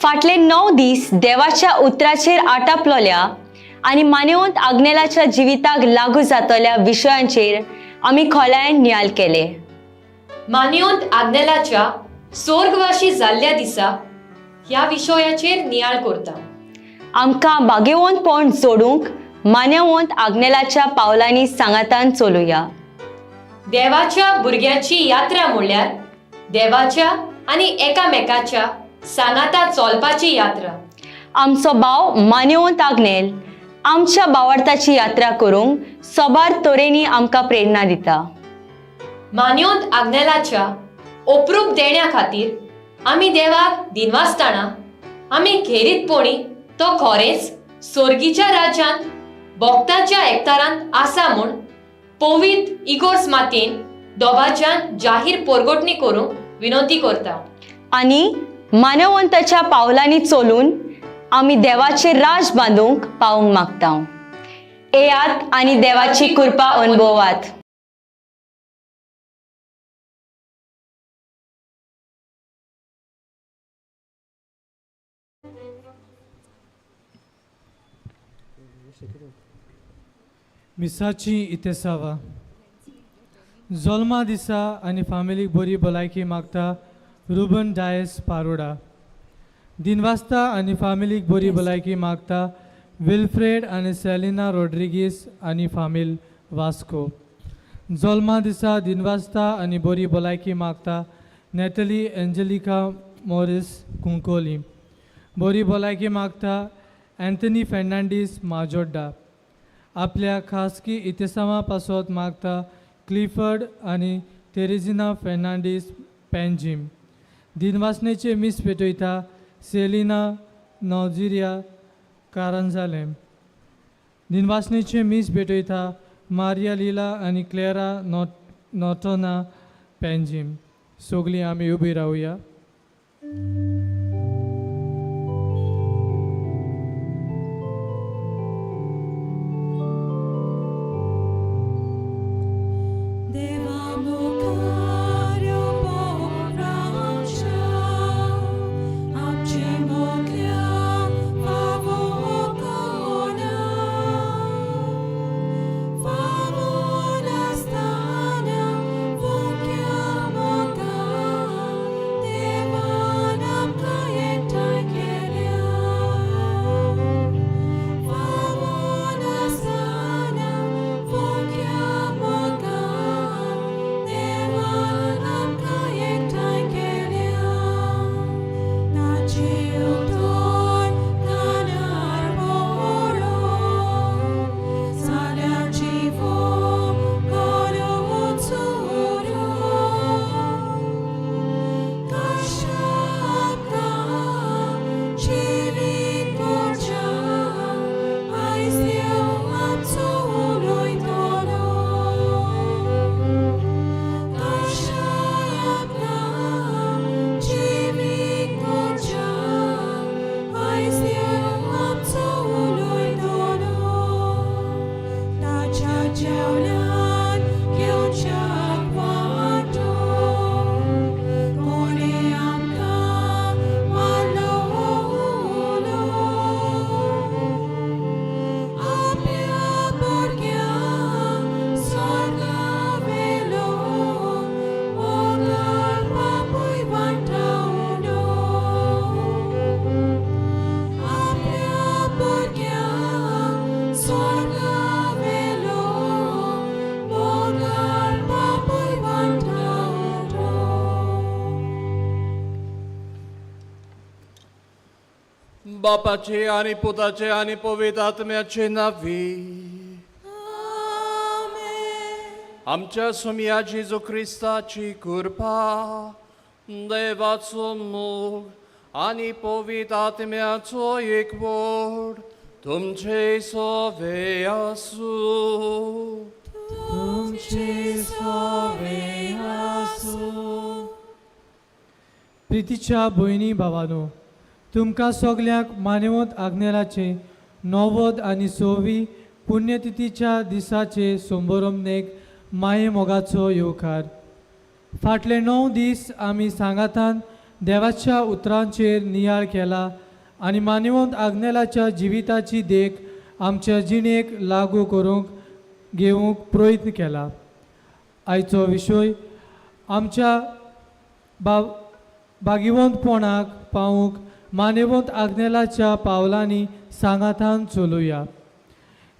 फाटले 9 दीस देवाच्या उतराचेर आटापलोल्या आनी मानेवंत आग्नेलाच्या जिविताक लागू जातल्या विशयांचेर आमी खोलायेन नियाळ केले. मानेवंत आग्नेलाच्या सोर्गवाशी जाल्ल्या दिसा ह्या विशयाचेर नियाळ करता. आमकां बागेवंतपण जोडूंक मानेवंत आग्नेलाच्या पावलांनी सांगातान चलुया. देवाच्या भुरग्याची यात्रा म्हणल्यार देवाच्या आनी एकामेकाच्या सांगाता चलपाची यात्रा. आमचो भाव मानेवंत आग्नेल आमच्या बावडताची यात्रा करूंक सोबार तरेनी आमकां प्रेरणा दिता. मानेवंत आग्नेलाच्या ओप्रूप देण्या खातीर आमी देवाक दिनवासतना आमी खेरीतपणी तो खरेंच सोर्गीच्या राज्यांत भक्तांच्या एकतारांत आसा म्हूण पवित्र इगोर्स मातेन दोबाच्यान जाहीर पोरगोटणी करूंक विनंती करता. आनी मानवंताच्या पावलांनी चलून आमी देवाचें राज बांदूंक पावूंक मागता. येयात आनी देवाची कृपा अनुभवात. मिसाची इतेसावा. जोल्मा दिसा आनी फामिलीक बरी भलायकी मागता रुबन डायस पारोडा. दिनवास्ता आनी फामिलीक बरी भलायकी मागता विल्फ्रेड आनी सेलिना रोड्रिगीस आनी फामील वास्को. जोल्मा दिसा दिनवास्ता आनी बरी भलायकी मागता नॅटली एंजलिका मॉरिस कुंकोली. बरी भलायकी मागता अँथनी फेर्नांडीस माजोड्डा. आपल्या खासगी इतिसांवा पासत मागता क्लिफर्ड आनी तेरेजिना फेर्नांडीस पेंजीम. दिनवासनेचे मीस पेटयता सेलिना नॉजिरिया कारंजालें. दिनवासनेचे मीस भेटयता मारिया लिला आनी क्लेरा नॉटोना पेंजीम. सगळीं आमी उबी रावया. देवा मुखार पोवराच्या आमचे मोगल्या फावो कोना फावो नासतना फुक्या मोगान देवान आमकां एकठांय केल्या फावो नासतना फुक्या मोगान देवान आमकां एकठांय केल्या ताचें उतर कानार पडोन जाल्यार जिवो करूच उरो कश्टां जिवीत करच्या आयज देव आमचो उलयतलो कश्टां जिवीत करच्या आयज देव आमचो उलयतलो ताच्या जेवणान घेवच्याक वांटो कोणें आमकां मारलो उलो आपल्या भुरग्यांक स्वर्गावेलो मोगाळ बापूय वांटा उणो आपल्या भुरग्यांक स्वर्गावेलो मोगाळ बापूय वांटा उणो. बापाचे आणि पुताचे आणि पवित्र आत्म्याचे नावी. आमेन. आमच्या सोमया जेजू क्रिस्ताची कृपा, देवाचो मोग आणि पवित्र आत्म्याचो एकवट तुमचे सवे आसूं. तुमचे सवे आसूं. प्रितीच्या भयणी भावानो, तुमकां सगल्यांक मानेवंत आग्नेलाचे 90 आनी 26 पुण्यतिथीच्या दिसाचे सोंबोरमनेक माये मोगाचो येवकार. फाटले 9 दीस आमी सांगातान देवाच्या उतरांचेर नियाळ केला आनी मानवंत आग्नेलाच्या जिविताची देख आमच्या जिणेक लागू करूंक घेवंक प्रयत्न केला. आयचो विशय आमच्या भागिवंतपणाक पावूंक मानेवंत आग्नेलाच्या पावलांनी सांगातान चलुया.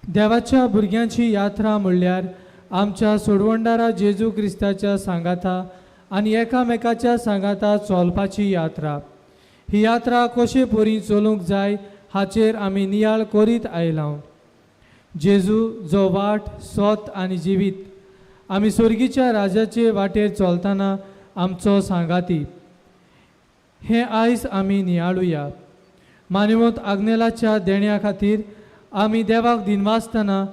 देवाच्या भुरग्यांची यात्रा म्हणल्यार आमच्या सोडवणदारा जेजू क्रिस्ताच्या सांगाता आनी एकामेकाच्या सांगाता चलपाची यात्रा. ही यात्रा कशे परी चलूंक जाय हाचेर आमी नियाळ करीत आयला. जेजू जो वाट, सोत आनी जिवीत, आमी स्वर्गीच्या राजाचे वाटेर चलतना आमचो सांगाती, हें आयज आमी नियाळुया. मानवत आग्नेलाच्या देण्या खातीर आमी देवाक दिनवासतना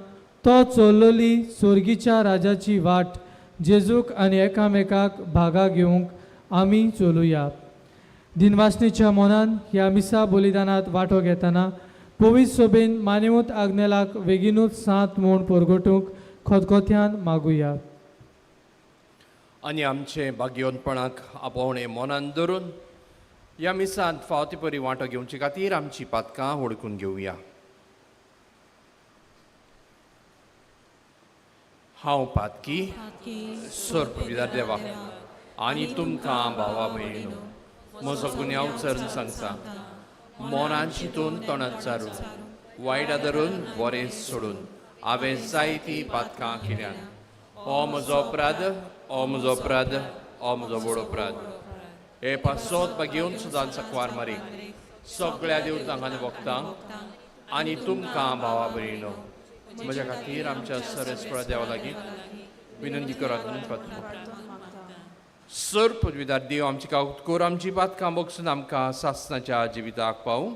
तो चलली स्वर्गीच्या राजाची वाट जेजूक आनी एकामेकाक भागा घेवंक आमी चलुया. दिनवासणेच्या मनान ह्या मिसा बलिदानांत वांटो घेतना पवित्र सोबेन मानवत आग्नेलाक बेगीनूच सात म्हूण परगटूंक खतखत्यान मागुया. आनी आमचे भाग्यवंतपणाक आपोवणें मनान धरून ह्या मिसांत फावती परी वांटो घेवचे खातीर आमची पातकां हुडकून घेवया. हांव पातकी सर्व देवा आनी तुमकां भावा भयणीनो म्हजो गुन्यांव चरून सांगता, मनान चिंतून तोंडात चारून वायट आदरून बरें सोडून हांवें जायतीं पातकां केल्यात. हो म्हजो अपराध, हो म्हजो अपराध, हो म्हजो व्हड अपराध. हे पासत घेवन सुदान सकवार मारी सगळ्या देवतांक आनी वखदांक आनी तुमकां भावा भयणीनो म्हज्या खातीर आमच्या सरस्पळ देवा लागीं विनंती करात म्हणून प्रार्थना. सर पदवीदार देव आमची कावत आमची पातकां बगसून आमकां सासनाच्या जिविताक पावूं.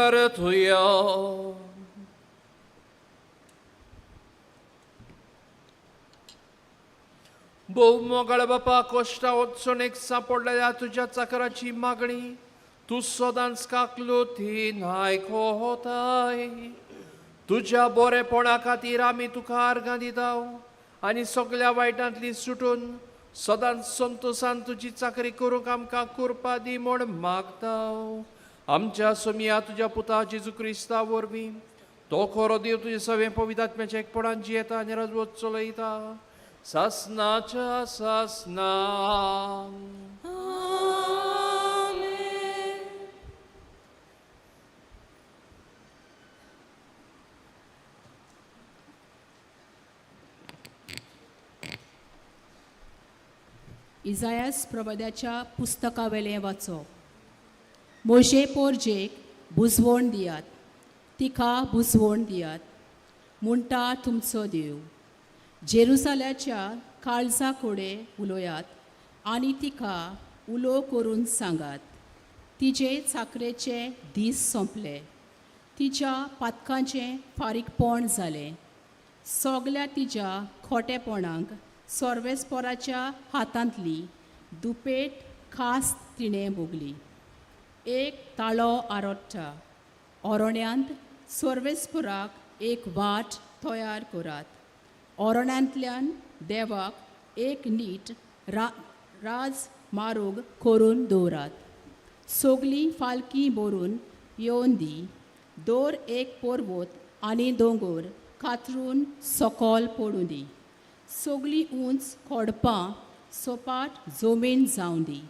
प्रार्थुया. भोव मोगाळ बापा, कश्टा वचून एक सांपडलेल्या तुज्या चाकराची मागणी तूं सदांच काकलो ती नायकोताय. तुज्या बरेपणा खातीर आमी तुका आर्गां दिता आनी सगल्या वायटांतली सुटून सदांच संतोसान तुजी चाकरी करूंक आमकां कुरपा दी म्हूण मागता, आमच्या सोमिया तुज्या पुता जेजू क्रिस्ता वरवीं. तो खरो देव, तुजे सवें पवित्र आत्म्याच्या एकपणान जियेता आनी राजवत चलयता सासनाच्या सासना. आमेन. इजायास प्रबोध्याच्या पुस्तकावेलें वाचप. मोजे पोरजेक बुजवण दियात, तिका बुजवण दियात, म्हणटा तुमचो देव. जेरुजाल्याच्या काळजा कोडे उलयात आनी तिका उलो करून सांगात, तिजे चाकरेचे दीस सोंपले, तिच्या पातकांचें फारीकपण जालें. सगल्या तिच्या खोटेपणाक सर्वेस्पोराच्या हातांतली दुपेट खास तिणें भोगली. एक ताळो आरोडटा ओरण्यांत, सर्वेस्पोराक एक वाट तयार करात, ओरण्यांतल्यान देवाक एक नीट रा राज मारोग करून दवरात. सगलीं फालकी भरून येवन दी, दर एक पर्वत आनी दोंगर कातरून सकल पडूं दी, सगलीं उंच खोडपां सपाट जमीन जावं दी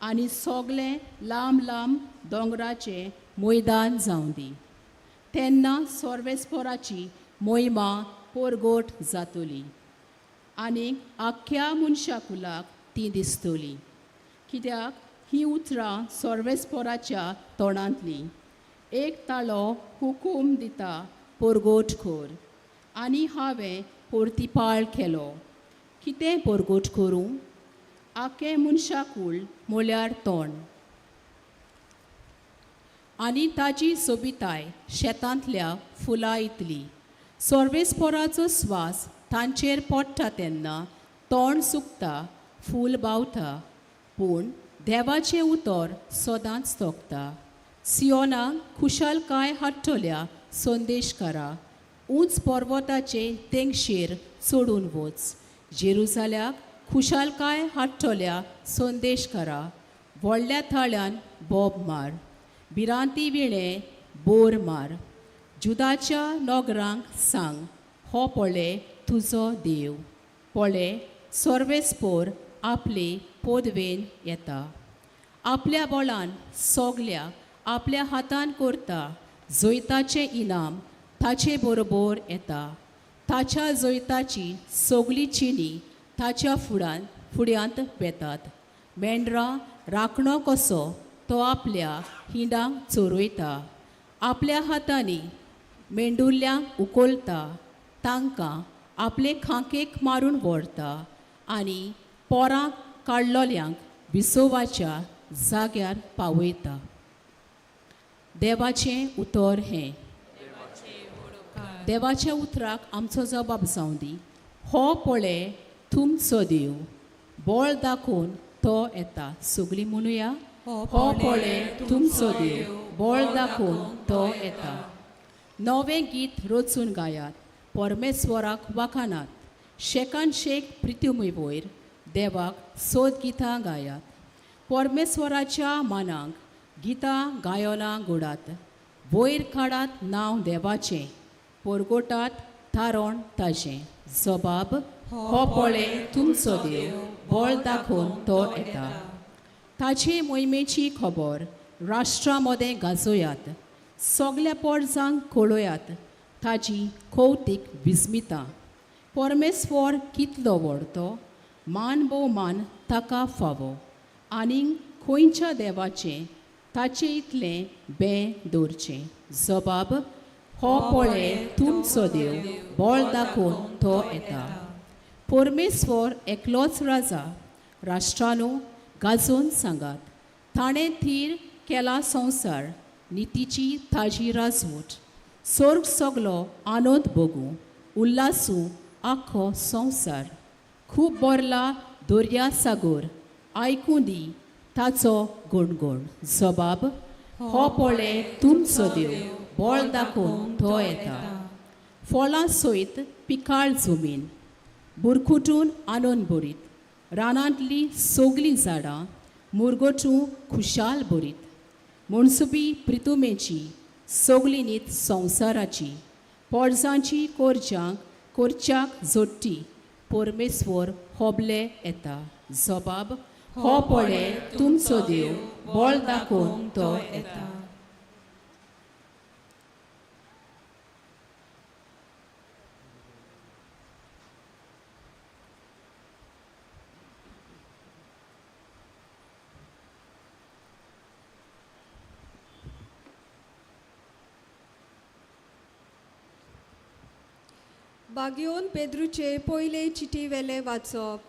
आनी सगलें लांब लांब दोंगराचें मैदान जावं दी. तेन्ना सर्वेस्पोराची मोहिमा पोरगोट जातली आनी आख्ख्या मनशा कुलाक ती दिसतली, कित्याक ही उतरां सर्वेस्पोराच्या तोंडांतलीं. एक ताळो हुकूम दिता, पोरगोट कर, आनी हांवें पोर्तिपाळ केलो. कितें पोरगोट करूं? आख्खें मनशाकूळ म्हळ्यार तोंड आनी ताजी सोबिताय शेतांतल्या फुलां इतली. सर्वेस्पोराचो स्वास तांचेर पडटा तेन्ना तोंड सुकता, फूल बावता, पूण देवाचें उतर सदांच तोखता. सियोनाक खुशालकाय हाडटल्या संदेशकारा, उंच पर्वताचे तेंगशेर चडून वच. जेरुजाल्याक खुशालकाय हाडटल्या संदेशकारा, व्हडल्या थाळ्यान बोब मार, भिरांती विणें बोर मार. जुदाच्या नोगरांक सांग, हो पळय तुजो देव, पळय सर्वेस्पोर आपले पोदवेन येता. आपल्या बळान सगल्या आपल्या हातान करता, जैताचें इनाम ताचे बरोबर येता. ताच्या जैताची सगळीं चिनी ताच्या फुडान फुड्यांत वेतात. मेंढरां राखणो कसो तो आपल्या हिंडांक चोरयता, आपल्या हातांनी मेंडुल्ल्यांक उखलता, तांकां आपले खांकेक मारून व्हरता आनी पोरां काडलोल्यांक विसोवाच्या जाग्यार पावयता. देवाचें उतर हें. देवाच्या उतराक आमचो जबाब जावं दी. हो पळय तुमचो देव, बळ दाखोवन तो येता. सगळीं म्हणुया, हो पळय तुमचो देव, बळ दाखोवन तो येता. नवें गीत रचून गायात, परमेश्वराक वाखानात. शेकान शेक प्रित्युमय वयर देवाक सोद गितां गायात. परमेश्वराच्या मानाक गितां गायनां गोडात, वयर काडात नांव देवाचें, पोरगोटात थारण ताजें. जबाब, हो पळय तुमचो देव, बळ दाखोवन तो येता. ताचे मोहिमेची खबर राष्ट्रा मदें गाजोयात, सगल्या पोरजांक कळयात ताजी कौतीक विस्मिता. परमेश्वर कितलो व्हड तो, मान भोवमान ताका फावो, आनीक खंयच्या देवाचें ताचे इतलें बें दवरचें. जबाब, हो पळय तुमचो देव, बळ दाखोवन तो येता. परमेश्वर एकलोच राजा, राष्ट्रानू गाजोवन सांगात. ताणें थीर केला संवसार, नितीची ताजी राजवट सोर्ग सगलो आनंद भोगूं उल्लासूं आख्खो संवसार खूब बोरला दर्या सागोर आयकूं दी ताचो गणगण जबाब हो पळे तुमचो देव बळ दाखोवन तो येता फळां सयत पिकाळ जमीन बुरकुटून आनंद भरीत रानांतलीं सगलीं झाडां मुरगटूं खुशाल भरीत मनसुबी प्रितुमेची सगली नीत संवसाराची पोरजांची कोरजांक कोरच्याक जोडटी परमेश्वर होबले येता जबाब हो पळे तुमचो देव बळ दाखोवन तो येता. बागयोन पेद्रूचे पयले चिटी वेले वाचप.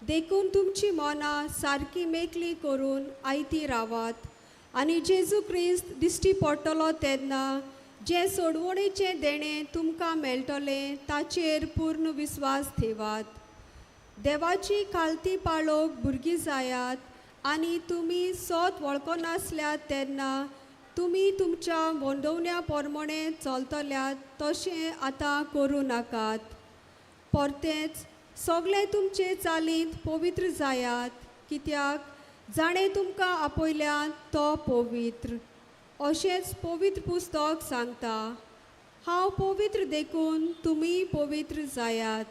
देखून तुमची मनां सारकी मेकळी करून आयती रावात आनी जेजू क्रिस्त दिश्टी पडटलो तेन्ना जें सोडवणेचें देणें तुमकां मेळटलें ताचेर पूर्ण विस्वास ठेवात. देवाची खालती पाळोवंक भुरगीं जायात आनी तुमी सोत वळखनासल्यात तेन्ना तुमी तुमच्या वंदोवण्या प्रमाणे चलतल्यात तशें आतां करूं नाकात. परतेंच सगळें तुमचे चालींत पवित्र जायात कित्याक जाणें तुमकां आपयल्यात तो पवित्र. अशेंच पवित्र पुस्तक सांगता, हांव पवित्र देखून तुमी पवित्र जायात.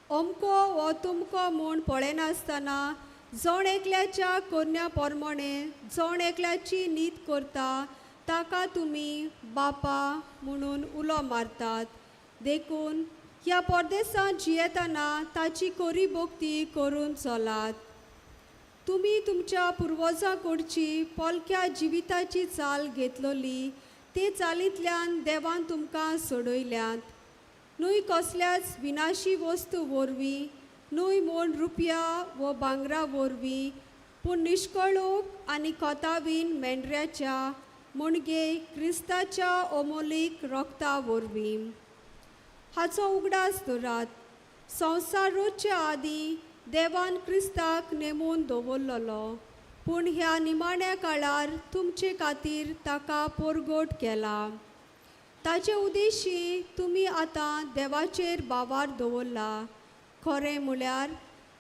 अमको वो तुमको म्हूण पळयनासतना जण एकल्याच्या करण्या प्रमाणे जण एकल्याची नीत करता ताका तुमी बापा म्हणून उलो मारतात. देखून ह्या परदेसांत जियेतना ताची कोरी भक्ती करून चलात. तुमी तुमच्या पुर्वजां कडची पोलक्या जिविताची चाल घेतलोली ते चालींतल्यान देवान तुमकां सोडयल्यात. न्हय कसल्याच विनाशी वस्तू वरवीं, न्हय म्हूण रुपया वो भांगरा वरवीं, पूण निश्कळूक आनी कोतावीन मेंढऱ्याच्या म्हणजे क्रिस्ताच्या अमोलीक रोगता वरवीं. हाचो उगडास दवरात, संवसार रोजच्या आदीं देवान क्रिस्ताक नेमून दवरलेलो, पूण ह्या निमाण्या काळार तुमचे खातीर ताका पोरगोट केला. ताचे उद्देशी तुमी आतां देवाचेर बावार दवरला. खरें म्हळ्यार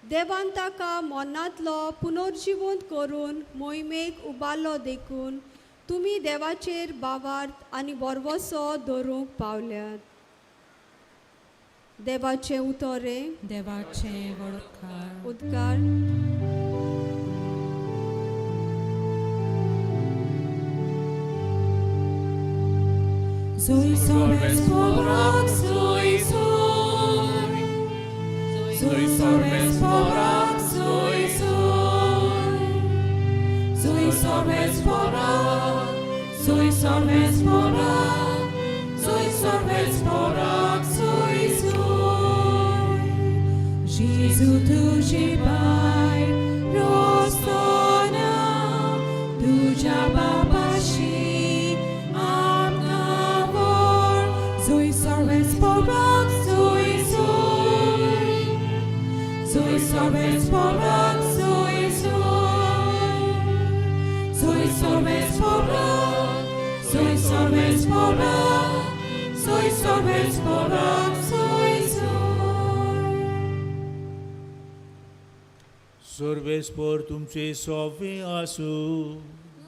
देवान ताका मरणांतलो पुनर्जिवंत करून मोहिमेक उबारलो देखून तुमी देवाचेर बावार्थ आनी भरवसो दवरूंक पावल्यात. देवाचें उतर देवाचें वळखार उदकार. Zoe sorbes porak, zoe zoe. Zoe sorbes porak, zoe zoe. Zoe sorbes porak, zoe sorbes porak, zoe sorbes porak, zoe zoe. Jésus तुझे पाय रोसना तुझ्या बापाशी आमकां व्हर. Zoe sorbes porak, zoe zoe. Zoe sorbes porak, zoe zoe. Zoe sorbes porak, zoe sorbes porak, zoe sorbes porak, zoe zoe. सर्वेस्पर तुमचे सोवे आसूं.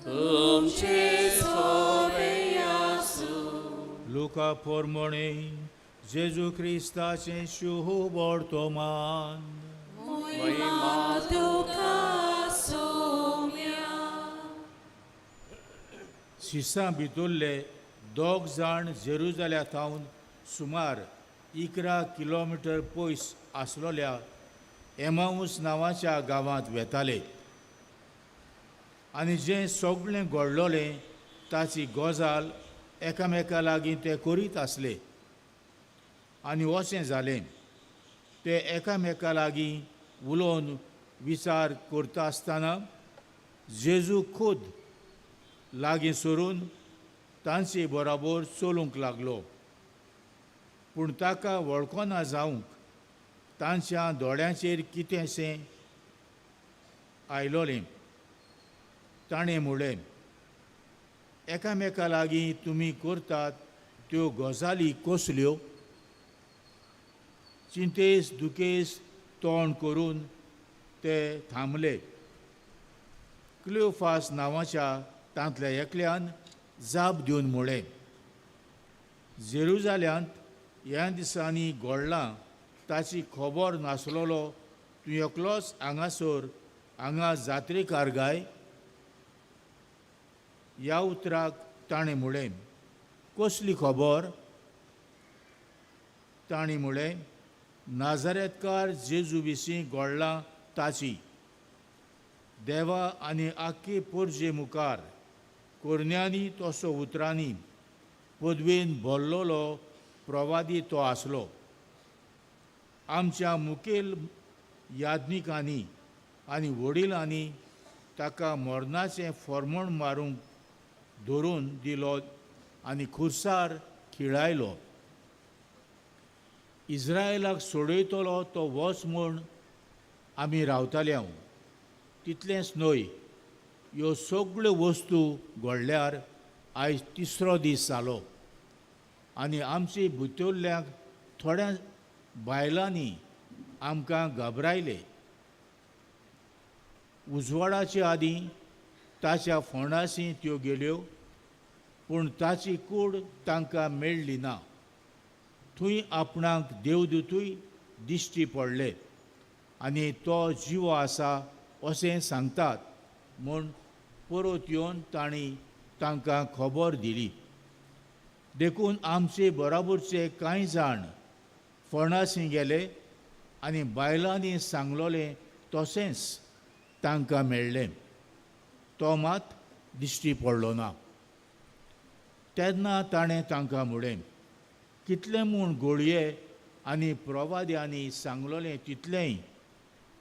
तुमचे सोवे आसूं. लुका पोरमोणे जेजू क्रिस्ताचें शुभ वर्तमान. महिमा तुका सोम्या. शिसां भितरले दोग जाण जेरुजाल्या थावन सुमार 11 किलोमिटर पयस आसलोल्या एमाऊस नांवाच्या गांवांत वेताले आनी जें सगळें घडलोलें ताची गजाल एकामेका लागीं ते करीत आसले. आनी अशें जालें, ते एकामेका लागीं उलोवन विचार करता आसतना जेजू खुद लागीं सरून तांचे बराबर चलूंक लागलो. पूण ताका वळखना जावंक तांच्या दोळ्यांचेर कितेंशें आयलोलें. ताणें म्हणलें, एकामेका लागीं तुमी करतात त्यो गजाली कसल्यो? चिंतेस दुखेस तोंड करून ते थांबले. क्लियोफास नांवाच्या तांतल्या एकल्यान जाप दिवन म्हळें, जेरुजाल्यांत ह्या दिसांनी घडलां ताची खबर नासलेलो तूं एकलोच हांगासर हांगा जात्रेकार गाय? ह्या उतराक ताणें म्हळें, कसली खबर? तांणी म्हळें, नाजारेतकार जेजू विशीं घडलां ताची. देवा आनी आख्खी पोरजे मुखार कोरन्यांनी तसो उतरांनी पदवेन भरलेलो प्रवादी तो आसलो. आमच्या मुखेल याज्ञिकांनी आनी वडिलांनी ताका मरणाचें फॉर्मण मारूंक धरून दिलो आनी खुर्सार खिळायलो. इज्रायलाक सोडयतलो तो वच म्हूण आमी रावताले. हांव तितलेंच न्हय, ह्यो सगळ्यो वस्तू घडल्यार आयज तिसरो दीस जालो आनी आमची भितरल्यांक थोड्या बायलांनी आमकां घाबरायले. उजवाडाचे आदीं ताच्या फोंडाशी त्यो गेल्यो, पूण ताची कूड तांकां मेळ्ळी ना. थंय आपणाक देवदूतूय दिश्टी पडले आनी तो जिवो आसा अशें सांगतात म्हूण परत येवन तांणी तांकां खबर दिली. देखून आमचे बराबरचे कांय जाण फोंडाशी गेले आनी बायलांनी सांगलोलें तशेंच तांकां मेळ्ळें. तो मात दिश्टी पडलो ना. तेन्ना ताणें तांकां म्हळें, कितलें म्हूण गोळये आनी प्रवाद्यांनी सांगलोलें तितलेंय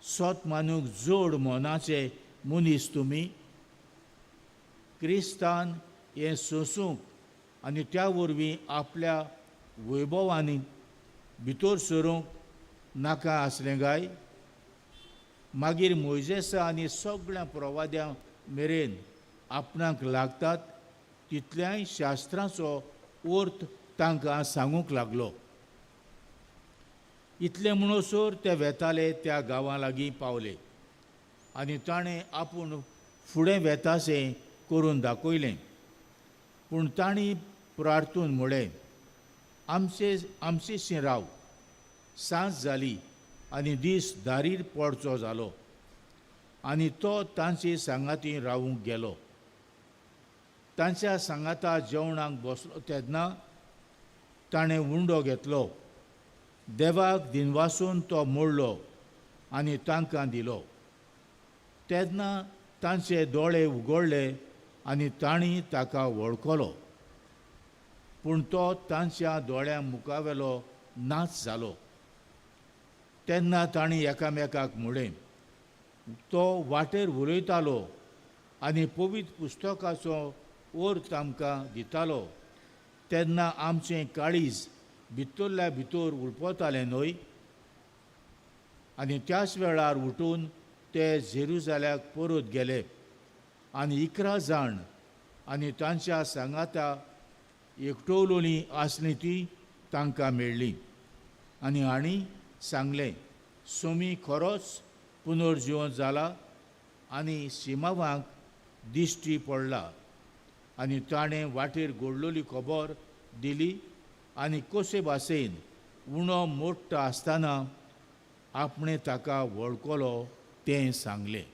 सत मानूंक जोड मनाचे मनीस तुमी. क्रिस्तान हें सोंसूंक आनी त्या वरवीं आपल्या वैभवांनी भितर सरूंक नाका आसलें काय? मागीर मोयजेसा आनी सगळ्या प्रवाद्यां मेरेन आपणाक लागतात तितल्याय शास्त्राचो अर्थ तांकां सांगूंक लागलो. इतलें म्हणसर ते वेताले त्या गांवां लागीं पावले आनी ताणें आपूण फुडें वेताशें करून दाखयलें. पूण तांणी प्रार्थून म्हळें, आमचे आमचेशी राव, सांज जाली आनी दीस दारीर पडचो जालो. आनी तो तांचे सांगाती रावूंक गेलो. तांच्या सांगाता जेवणाक बसलो तेन्ना ताणें उंडो घेतलो, देवाक दिनवासून तो मोडलो आनी तांकां दिलो. तेन्ना तांचे दोळे उगडले आनी तांणी ताका वळखलो, पूण तो तांच्या दोळ्यां मुखावेलो नाच जालो. तेन्ना तांणी एकामेकाक म्हळें, तो वाटेर उलयतालो आनी पवित्र पुस्तकाचो अर्थ आमकां दितालो तेन्ना आमचें काळीज भितरल्या भितर उलपतालें न्हय? आनी त्याच वेळार उठून ते जेरुजाल्याक परत गेले आनी 11 जाण आनी तांच्या सांगाता एकटवलोलीं आसलीं ती तांकां मेळ्ळीं आनी हांणी सांगलें, सोमी खरोच पुनर्जिवन जाला आनी सिमावांक दिश्टी पडला. आनी ताणें वाटेर घडलोली खबर दिली आनी कशे भाशेन उणो मोडटा आसतना आपणें ताका वळखलो तें सांगलें.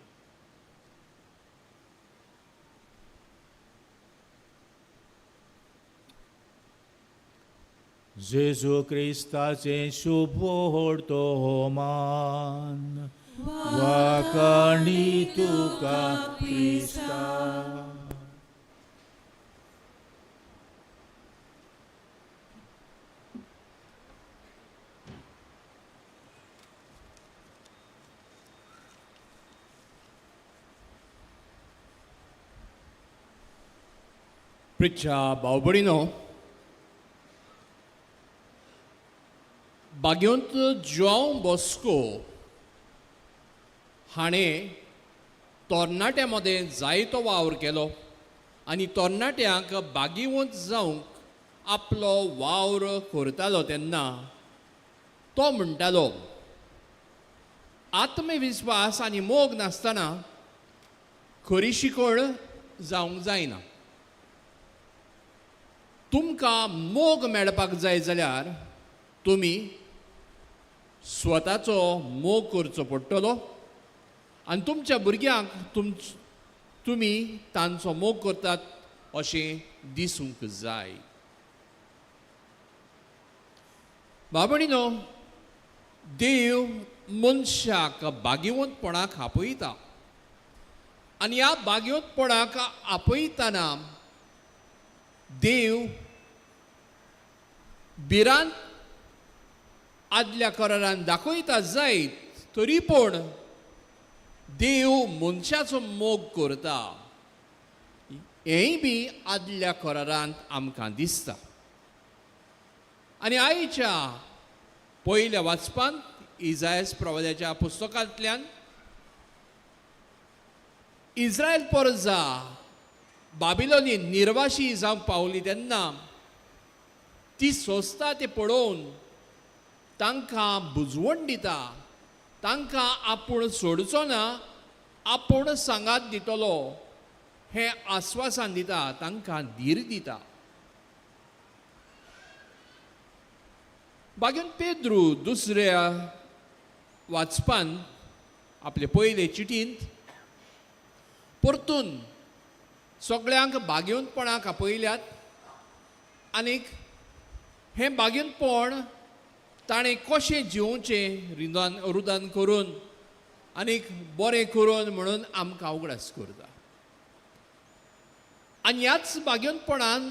जेजू क्रिस्ताचें शुभ वर्तमान वाखाणी तुका क्रिस्ता. प्रिच्या भावभयणीनो, बागेंत जुआंव बॉस्को हाणें तरणाट्यां मदें जायतो वावर केलो आनी तरणाट्यांक बागेवंत जावंक आपलो वावर करतालो तेन्ना तो म्हणटालो, आत्मविस्वास आनी मोग नासतना खरी शिकवण जावंक जायना. तुमकां मोग मेळपाक जाय जाल्यार तुमी स्वताचो मोग करचो पडटलो आनी तुमच्या भुरग्यांक तुमी तांचो मोग करतात अशें दिसूंक जाय. बाबणीनो, देव मनशाक बागेवंतपणाक आपयता आनी ह्या बागेवंतपणाक आपयतना देव भिरांत आदल्या करारान दाखयता जायत तरी पूण देव मनशाचो मोग करता हेंय बी आदल्या करारांत आमकां दिसता. आनी आयच्या पयल्या वाचपांत इजायस प्रवाद्याच्या पुस्तकांतल्यान इस्रायल परजा बाबिलोनी निर्वाशी जावंक पावली तेन्ना ती सोंसता ते पळोवन तांकां बुजवण दिता, तांकां आपूण सोडचो ना, आपूण सांगात दितलो हें आस्वासन दिता, तांकां धीर दिता. बागेन पेद्रू दुसऱ्या वाचपान आपले पयले चिटींत परतून सगळ्यांक बागेवंतपणाक आपयल्यात आनीक हें बागेवंतपण ताणें कशें जिवचें रुदान करून आनीक बरें करून म्हणून आमकां उगडास करता. आनी ह्याच बागेवंतपणान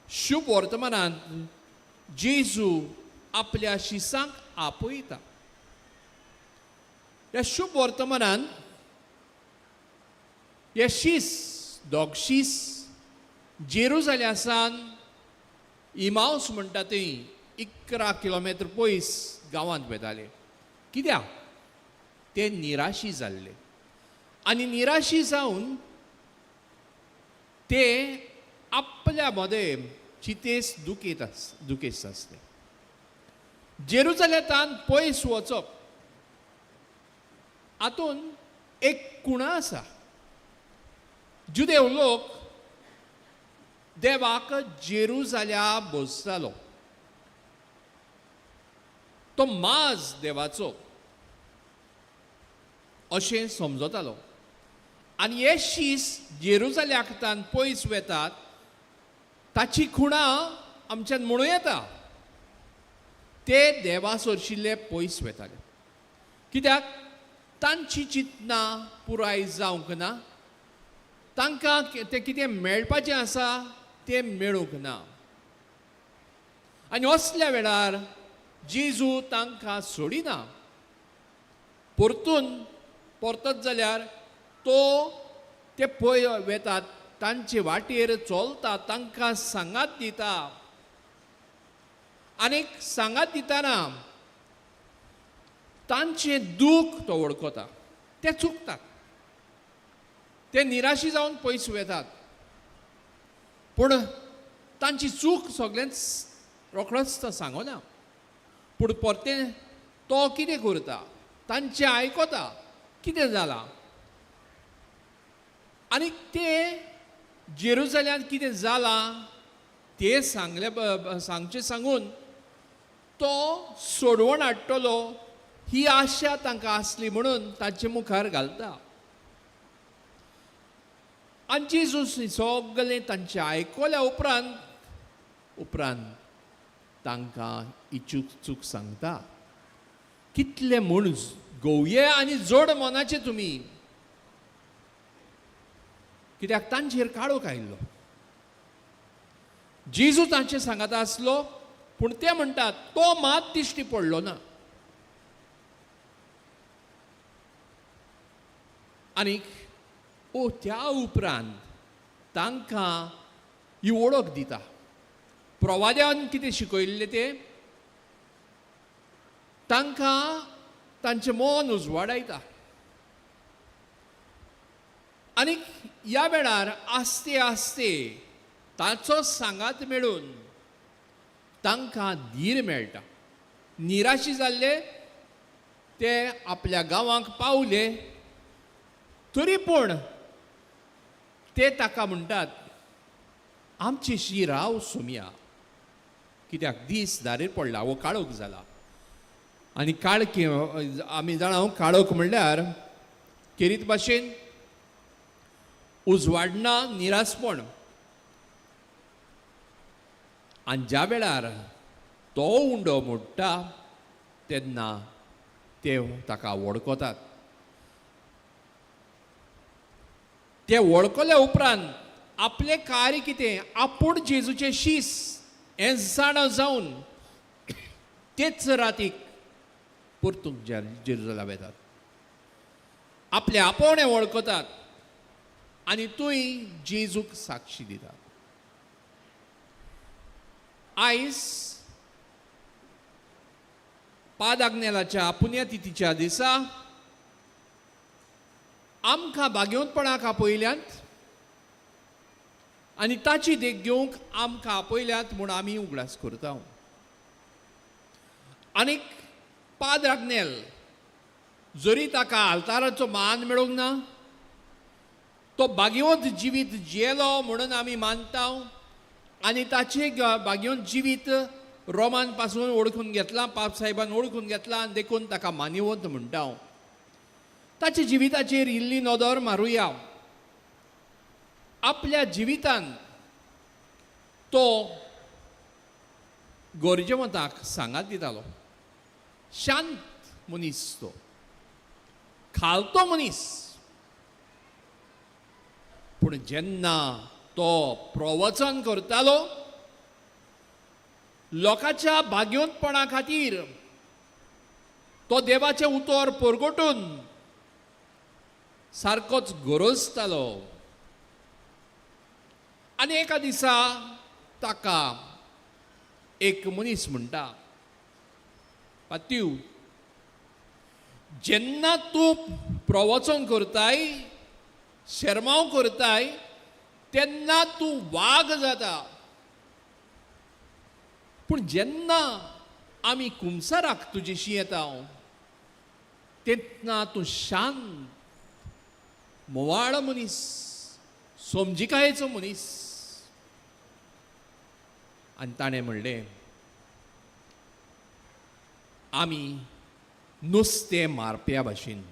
शुभ वर्तमानांत जेजू आपल्या शिसांक आपयता. ह्या शुभ वर्तमानान हे शीस दोग शीस जेरुजाल्या सावन इमावस म्हणटा थंय 11 किलोमिटर पयस गांवांत वेताले. कित्याक ते निराशी जाल्ले आनी निराशी जावन ते आपल्या मदें चितेस दुखेत दुखेस्त आसले. जेरुजाल्या पयस वचप हातून एक खुणा आसा. जुदेव लोक देवाक जेरुजाल्या बसतालो, तो माज देवाचो अशें समजतालो आनी हे शीस जेरुजाल्याक पयस वेतात ताची खुणा आमच्यान म्हणूं येता ते देवा सरशिल्ले पयस वेताले. कित्याक तांची चिंतना पुराय जावंक ना, तांकां तें कितें मेळपाचें आसा तें मेळूंक ना. आनी असल्या वेळार जेजू तांकां सोडिना, परतून परतत जाल्यार तो ते पळय वेतात तांचे वाटेर चलता, तांकां सांगात दिता. आनीक सांगात दितना तांचें दूख तो वळखता, ते चुकतात, ते निराशी जावन पयस वेतात, पूण तांची चूक सगळेंच रोखडोच तो सांगना. पूण परतें तो कितें करता, तांचें आयकता कितें जालां आनी ते जेरुजाल्यांत कितें जालां तें सांगले सांगचें सांगून तो सोडवण हाडटलो ही आशा तांकां आसली म्हणून तांचे मुखार घालता. आनी जेजू सगळें तांचें आयकल्या उपरांत उपरांत तांकां इचूक चूक सांगता. कितले म्हूण गोवये आनी जोड मनाचे तुमी, कित्याक तांचेर काळोख आयिल्लो. जेजू तांचे सांगाता आसलो पूण ते म्हणटात तो मात दिश्टी पडलो ना. आनीक ओ त्या उपरांत तांकां ही वळख दिता. प्रवाद्यान कितें शिकयल्लें तें तांकां तांचें मन उजवाडायता. आनी ह्या वेळार आस्ते आस्ते ताचो सांगात मेळून तांकां धीर मेळटा. निराशी जाल्ले ते आपल्या गांवांक पावले तरी पूण ते ताका म्हणटात, आमची शी राव सोमया, कित्याक दीस दारेर पडला, हो काळोख जाला. आनी काळखी आमी जाणा, काळोख म्हणल्यार खेरीत भाशेन उजवाडना, निरासपण. आनी ज्या वेळार तो उंडो मोडटा तेन्ना ते ताका वळखतात. ते वळखल्या उपरांत आपलें कार्य कितें, आपूण जेजूचें शीस हें जाणा जावन तेच रातीक परतूंक जेरुजला वेतात, आपलें आपोवणें वळखतात आनी तूंय जेजूक साक्षी दितात. आयज पाद आग्नेलाच्या पुण्यतिथीच्या दिसा आमकां भाग्यवंतपणाक आपयल्यात आनी ताची देख घेवंक आमकां आपयल्यात म्हूण आमी उगडास करता. आनीक पाद आग्नेल जरी ताका आल्ताराचो मान मेळूंक ना, तो भाग्यवंत जिवीत जियेलो म्हणून आमी मानता आनी ताचें भाग्यवंत जिवीत रोमान पासून वळखून घेतलां, पाप साहेबान वळखून घेतलां आनी देखून ताका मानिवंत म्हणटा. ताच्या जिविताचेर इल्ली नदर मारुया. आपल्या जिवितान तो गरजेवंताक सांगात दितालो. शांत मनीस तो, खालतो मनीस, पूण जेन्ना तो प्रवचन करतालो लोकांच्या भाग्यवंतपणा खातीर, तो देवाचें उतर परगटून सारकोच गरजतालो. आनी एका दिसा ताका एक मनीस म्हणटा, पात्यू, जेन्ना तूं प्रवचन करताय, शेरमांव करताय, तेन्ना तूं वाग जाता, पूण जेन्ना आमी कुमसाराक तुजेशी येता तेन्ना तूं शांत मोवाळ मनीस, समजिकायेचो मनीस. आनी ताणें म्हणलें, आमी नुस्तें मारप्या भाशेन,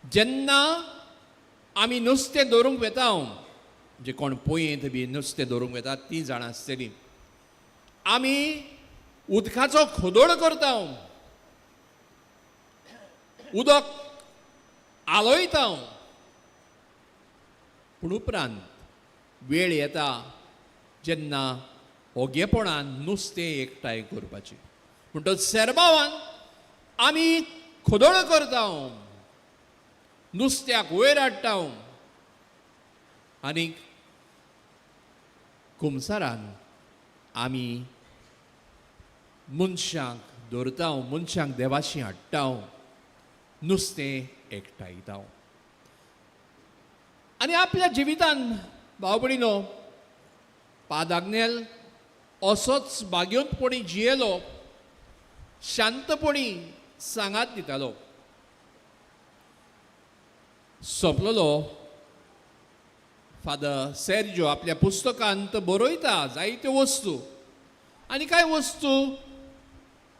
जेन्ना आमी नुस्तें दवरूंक वेता, जे कोण पोंयेंत बी नुस्तें दवरूंक वेतात तीं जाणां आसतलीं, आमी उदकाचो खोदोळ करता, उदक आलोयता, पूण उपरांत वेळ येता जेन्ना ओगेपणान नुस्तें एकठांय करपाचें. म्हणटच सेरमांवान आमी खोदोळ करता, नुस्त्याक वयर हाडटा आनी कुमसारान आमी मनशांक दवरता, मनशांक देवाशी हाडटा, नुस्तें एकठांयता. आनी आपल्या जिवितान भाव भयणीनो, पाद आग्नेल असोच भाग्यवंतपणी जियेलो, शांतपणी सांगात दितालो. सोंपलेलो फादर सेर्जो आपल्या पुस्तकांत बरयता जायत्यो वस्तू, आनी कांय वस्तू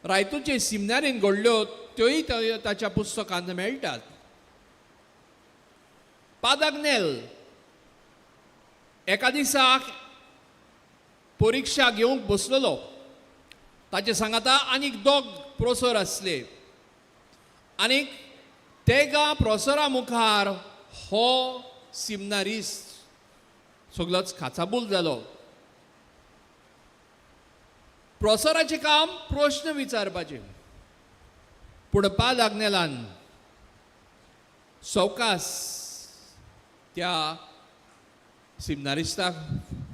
रायतूचे सिमनारीन घडल्यो त्योय ताच्या पुस्तकांत मेळटात. पाद आग्नेल एका दिसाक परिक्षा घेवंक बसलेलो. ताचे सांगाता आनीक दोग प्रोसर आसले आनीक तेगा प्रोसरा मुखार हो सिमनारिस्ट सगलोच काचाबूल जालो. प्रोसराचें काम प्रश्न विचारपाचें, पूण पाद आग्नेलान सवकास त्या सिमनारिस्ताक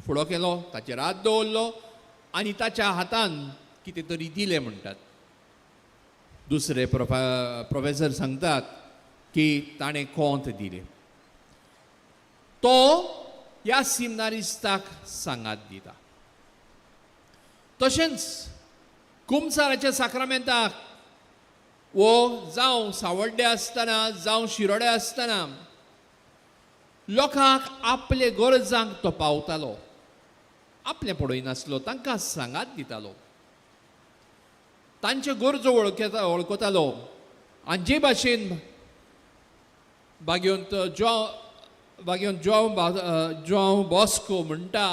फुडो केलो, ताचेर हात दवरलो आनी ताच्या हातान कितें तरी दिलें म्हणटात. दुसरे प्रोफेसर सांगतात की ताणें कोंत दिलें. तो ह्या सिमनारिस्ताक सांगात दिता. तशेंच कुमसाराच्या साक्रामेंताक वो जावं सावड्डे आसतना जावं शिरोडे आसतना लोकांक आपले गरजांक तो पावतालो, आपलें पळयनासलो, तांकां सांगात दितालो, तांच्यो गरजो वळखतालो. आनी जे भाशेन बागेवंत जोंव बॉस्को म्हणटा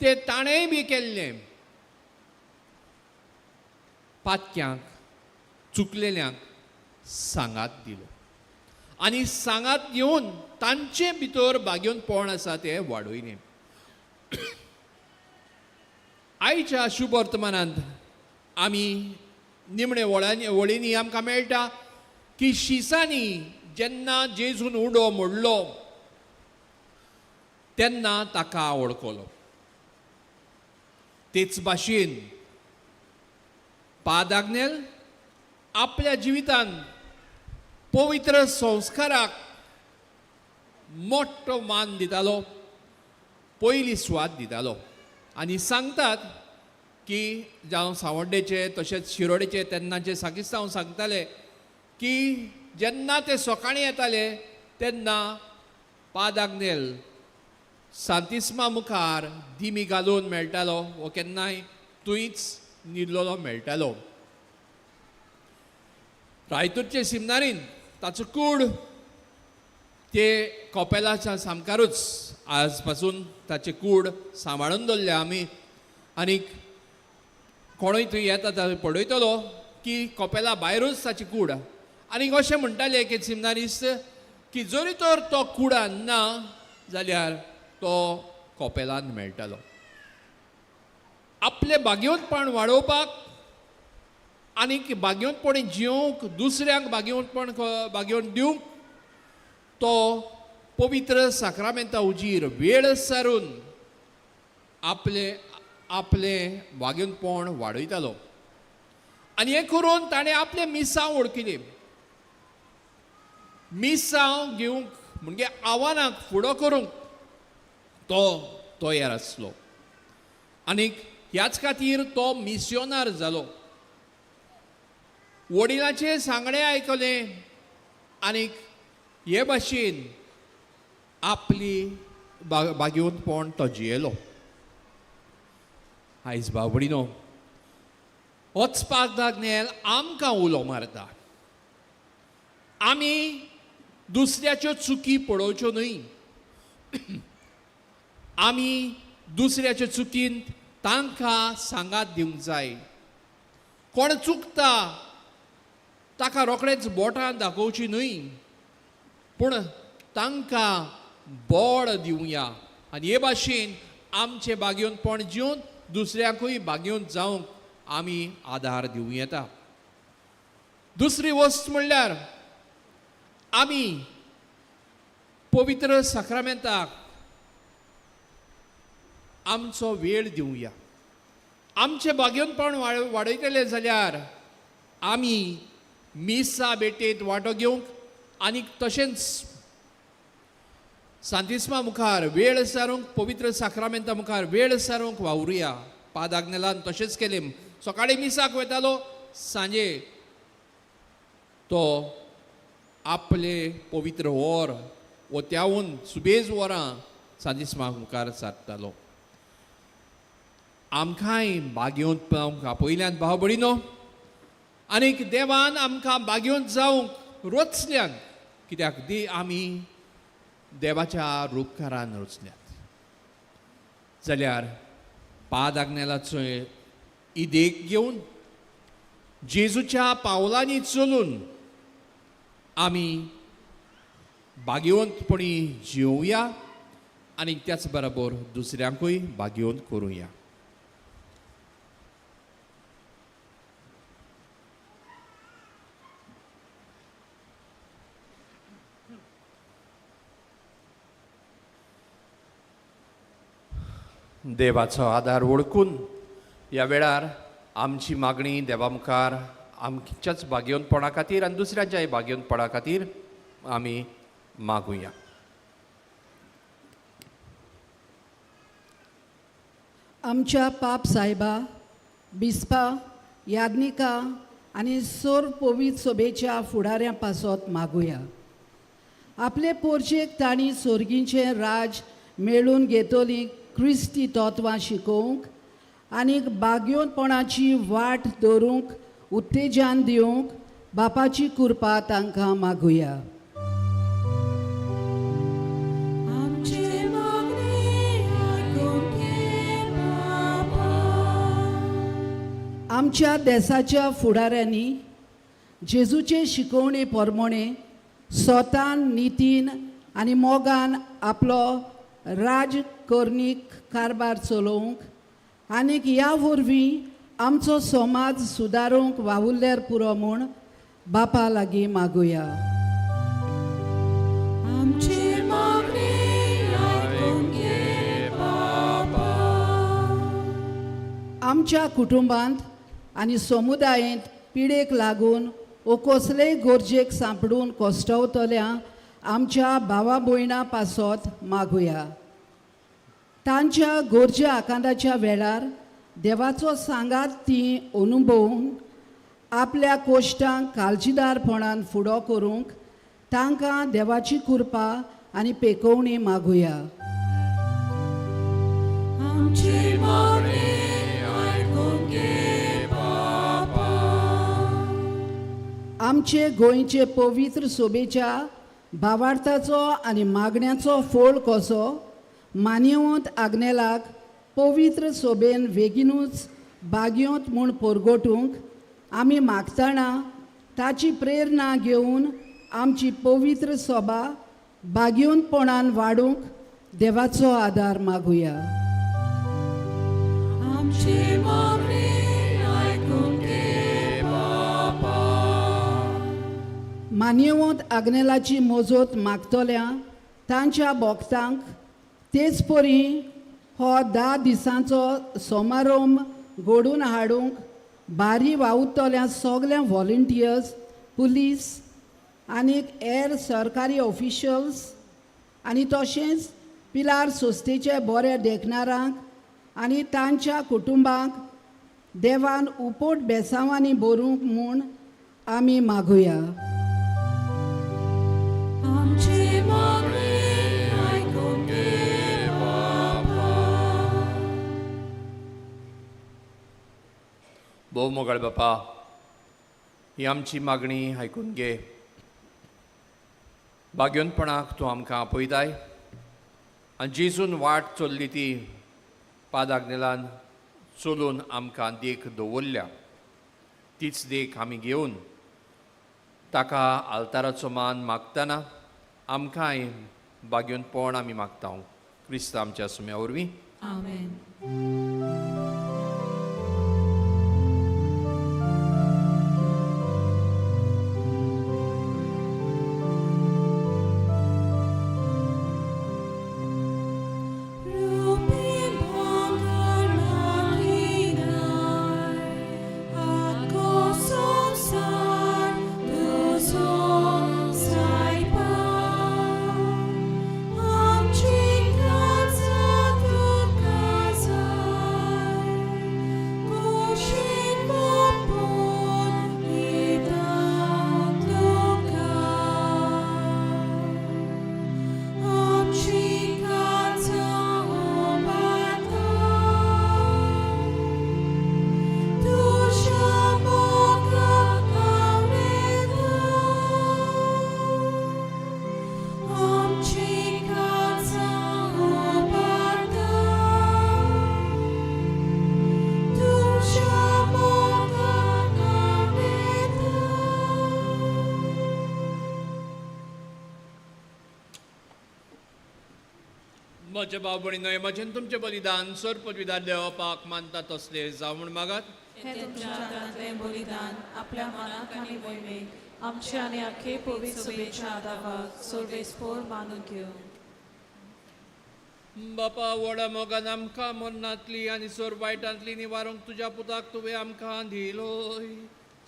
ते ताणेंय बी केल्लें, पातक्यांक चुकलेल्यांक सांगात दिलो आनी सांगात दिवन तांचे भितर बागेवंतपण आसा तें वाडयलें. आयच्या शुभ वर्तमानांत आमी निमणे वळींनी आमकां मेळटा की शिसांनी जेन्ना जेजून उडो मोडलो तेन्ना ताका वळखलो. तेच भाशेन पाद आग्नेल आपल्या जिवितान पवित्र संस्काराक मोठो मान दितालो, पयली सुवात दितालो. आनी सांगतात की जावं सावड्डेचे तशेंच शिरोडेचे तेन्नाचे साकिस्तांव सांगताले की जेन्ना ते सकाळीं येताले तेन्ना पाद आग्नेल सांतिस्मा मुखार दिमी घालून मेळटालो वो केन्नाय थंयच न्हिदलेलो मेळटालो. रायतूरचे सिमनारीन ताचो कूड ते कॉपेलाच्या सामकारूच आज पासून ताचे कूड सांबाळून दवरल्या आमी. आनीक कोणूय थंय येता थंय पळयतलो की कॉपेला भायरूच ताची कूड. आनीक अशें म्हणटाले की सिमनारिस्त की जरी तर तो कुडान ना जाल्यार तो कॉपेलान मेळटालो. आपलें भाग्यवंतपण वाडोवपाक आनीक भाग्यवंतपणी जिवंक, दुसऱ्यांक भाग्यवंतपण भाग्यवंत दिवंक तो पवित्र साक्रामेंता उजीर वेळ सारून आपले आपलें भाग्यवंतपण वाडयतालो. आनी हें करून ताणें आपलें मिसांव वळखिलें. मिसांव घेवंक म्हणजे आव्हानाक फुडो करूंक तो तयार आसलो आनीक ह्याच खातीर तो मिसियोनार जालो. वडिलाचें सांगणें आयकलें आनीक हे भाशेन आपली भाग्यवंतपण तो जियेलो. आयज बाबडीनो वचपाक दागनेल आमकां उलो मारता, आमी दुसऱ्याच्यो चुकी पळोवच्यो न्हय, आमी दुसऱ्याच्या चुकीन तांकां सांगात दिवंक जाय. कोण चुकता ताका रोखडेच बोटां दाखोवची न्हय, पूण तांकां बोड दिवया आनी हे भाशेन आमचें भाग्यवंतपण जिवन दुसऱ्याकूय भाग्यवंत जावंक आमी आदार दिवं येता. दुसरी वस्त म्हणल्यार आमी पवित्र साक्रामेंताक आमचो वेळ दिवया. आमचें भाग्यवंतपण वाडयतले जाल्यार आमी मिसा भेटेंत वांटो घेवंक आनी तशेंच सांतिस्मा मुखार वेळ सारूंक, पवित्र साक्रामेंता मुखार वेळ सारूंक वावरुया. पाद आग्नेलान तशेंच केलें, सकाळीं मिसाक वयतालो, सांजे तो आपले पवित्र वर ओत्यावून सुबेज वरां सांतिस्मा मुखार सारतालो. आमकांय भाग्यवंत जावंक आपयल्यान भाव भयणीनो, आनीक देवान आमकां भाग्यवंत जावंक रचल्यात, कित्याक दी आमी देवाच्या रुपकारान रचल्यात. जाल्यार पाद आग्नेलाचो इदेक घेवन जेजूच्या पावलांनी चलून आमी भाग्यवंतपणी जिवया आनी त्याच बरोबर दुसऱ्यांकूय भाग्यवंत करुया. देवाचो आदार वळखून ह्या वेळार आमची मागणी देवा मुखार आमच्याच भाग्यवंतपणा खातीर आनी दुसऱ्यांच्याय भाग्यवंतपणा खातीर आमी मागुया. आमच्या पाप सायबा, बिस्पा, याज्ञिका आनी सोर पवित्र सोबेच्या फुडाऱ्यां पासत मागुया. आपले पोरचेक तांणी सोर्गीचें राज मेळून घेतली क्रिस्ती तत्वां शिकोवंक आनी बागयोनपणाची वाट दवरूंक उत्तेजन दिवंक बापाची कृपा तांकां मागुया. आमचे मागणे आयकून घे बापा. आमच्या देसाच्या फुडाऱ्यांनी जेजूचे शिकवणे प्रमाणे स्वतान नितीन आनी मोगान आपलो राजकर्णीक कारभार चलोवंक आनीक ह्या वरवीं आमचो समाज सुदारूंक वावुरल्यार पुरो म्हूण बापा लागीं मागुया. आमचे मागणे आयकून घे बापा. आमच्या कुटुंबांत आनी समुदायेंत पिडेक लागून वो कसलेय गरजेक सांपडून कश्टवतल्या आमच्या भावा भयणां पासत मागुया. तांच्या गरजे आकांताच्या वेळार देवाचो सांगात ती अनुभवून आपल्या कोश्टांक काळजीदारपणान फुडो करूंक तांकां देवाची कृपा आनी पेकोवणी मागुया. आमचे मागणे आयकून घे बापा. आमचे गोंयचे पवित्र सोबेच्या भावार्थाचो आनी मागण्याचो फोळ कसो मानयवंत आग्नेलाक पवित्र सोबेन बेगिनूच बागयोंत म्हूण परगटूंक आमी मागतना ताची प्रेरणा घेवन आमची पवित्र सोबा बागयोनपणान वाडूंक देवाचो आदार मागुया. आमचे मागणे आयकून घे बापा. मानयवंत आग्नेलाची मोजोत मागतल्या तांच्या भक्तांक तेच परी हो 10 दिसांचो समारोंभ घडोवन हाडूंक बारी वावुरतल्या सगल्या व्हॉलंटियर्स, पुलीस आनी हेर सरकारी ऑफिशल्स आनी तशेंच पिलार संस्थेचे बऱ्या देखणारांक आनी तांच्या कुटुंबांक देवान उपोट बेसांवांनी भरूंक म्हूण आमी मागुया. आमचे मागणे आयकून घे बापा. भोव मोगाळ बापा, ही आमची मागणी आयकून घे. भाग्योनपणाक तूं आमकां आपयताय आनी जेजून वाट चल्ली ती पादाग्नेलान चलून आमकां देख दवरल्या, तीच देख आमी घेवन ताका आल्ताराचो मान मागतना आमकांय भाग्योनपण आमी मागता. क्रिस्त आमच्या सुम्या वरवीं. आमेन. म्हज्या भाव भयणीनो, म्हजें तुमचें बलिदान सर पदवीदार देवपाक मानता तसलें जावं म्हूण मागात. हें तुमच्या हातांतलें बलिदान आपल्या मनाक आनी मोहिमेक आमच्या आनी आखे पवित्र सभेच्या आदावाक सर्वेस्पोर मानून घेवं. बापा व्हडा मोगान आमकां मरणांतली आनी सोर वायटांतली निवारूंक तुज्या पुताक तुवें आमकां दिलोय.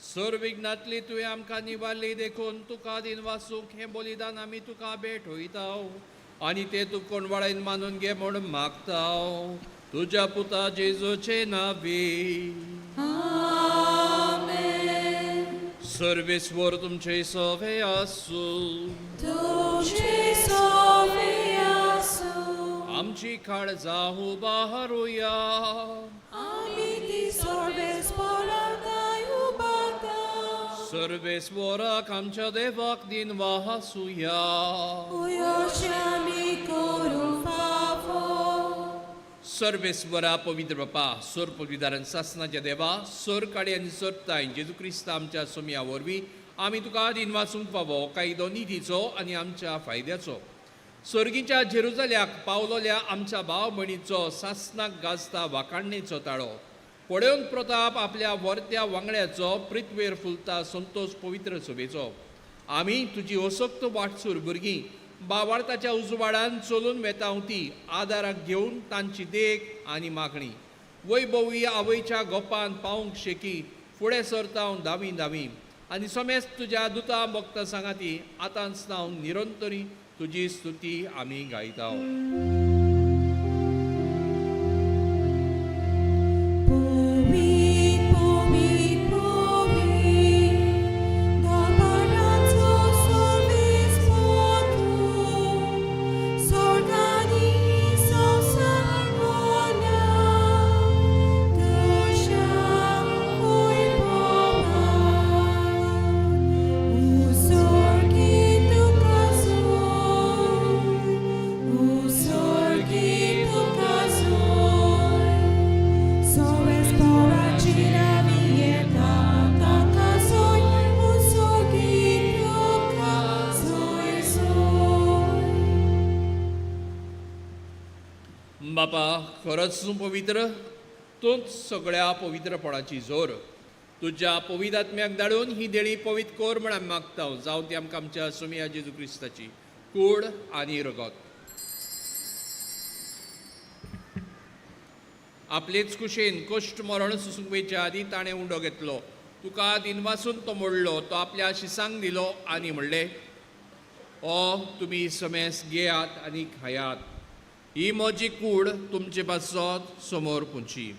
सोर विघ्नांतली तुवें आमकां निवारली देखून तुका दिनवासूंक हें बलिदान आमी तुका भेटयताव आनी तें तूं कोणवाळेन मानून घे म्हूण मागताव तुज्या पुता जेजूचे नांवी. सर्वेस्वर तुमचे सवे आसूं. तुमचे सवे आसूं. आमची काळजां उबारुया. आमी ती सर्वेस्पराक उबारता. सर्वेस्वराक आमच्या देवाक दिनवासुया. अशें आमी करूंक फावो. सर्वेस्वरा पवित्र बापा, सोर पविदारान सासनाच्या देवा, सोर काडी आनी सोरताय जेजू क्रिस्त आमच्या सोमया वरवीं आमी तुका दिनवासूंक फावो कायदो निधीचो आनी आमच्या फायद्याचो. सोर्गीच्या जेरुजाल्याक पावलोल्या आमच्या भाव भयणीचो सासनाक गाजता वाखाणणेचो ताळो पळोवन प्रताप आपल्या वर्त्या वांगड्याचो पृथ्वेर फुलता संतोष पवित्र सोबेचो. आमी तुजी असक्त वाटसूर भुरगीं बावाळताच्या उजवाडान चलून वेता ती आदाराक घेवन तांची देख आनी मागणी वैभवी आवयच्या गोपान पावंक शेकी फुडें सरता धावी धावी आनी समेज तुज्या दुता भक्ता सांगाती आतांच हांव निरंतरी तुजी स्तुती आमी गायता. बापा खरंच तूं पवित्र, तूंच सगळ्या पवित्रपणाची जोर. तुज्या पवित्र आत्म्याक धाडून ही देळी पवित्र कर म्हण आमी मागता. जावं ती आमकां आमच्या सोमया जेजू क्रिस्ताची कूड आनी रगत. आपलेच कुशेन कश्ट मरण सोसूंक वयच्या आदीं ताणें उंडो घेतलो, तुका दिनवासून तो मोडलो, तो आपल्या शिसांक दिलो आनी म्हणलें, ओ तुमी समेस घेयात आनी खायात, ही म्हजी कूड तुमचे पासत समोर पुंची.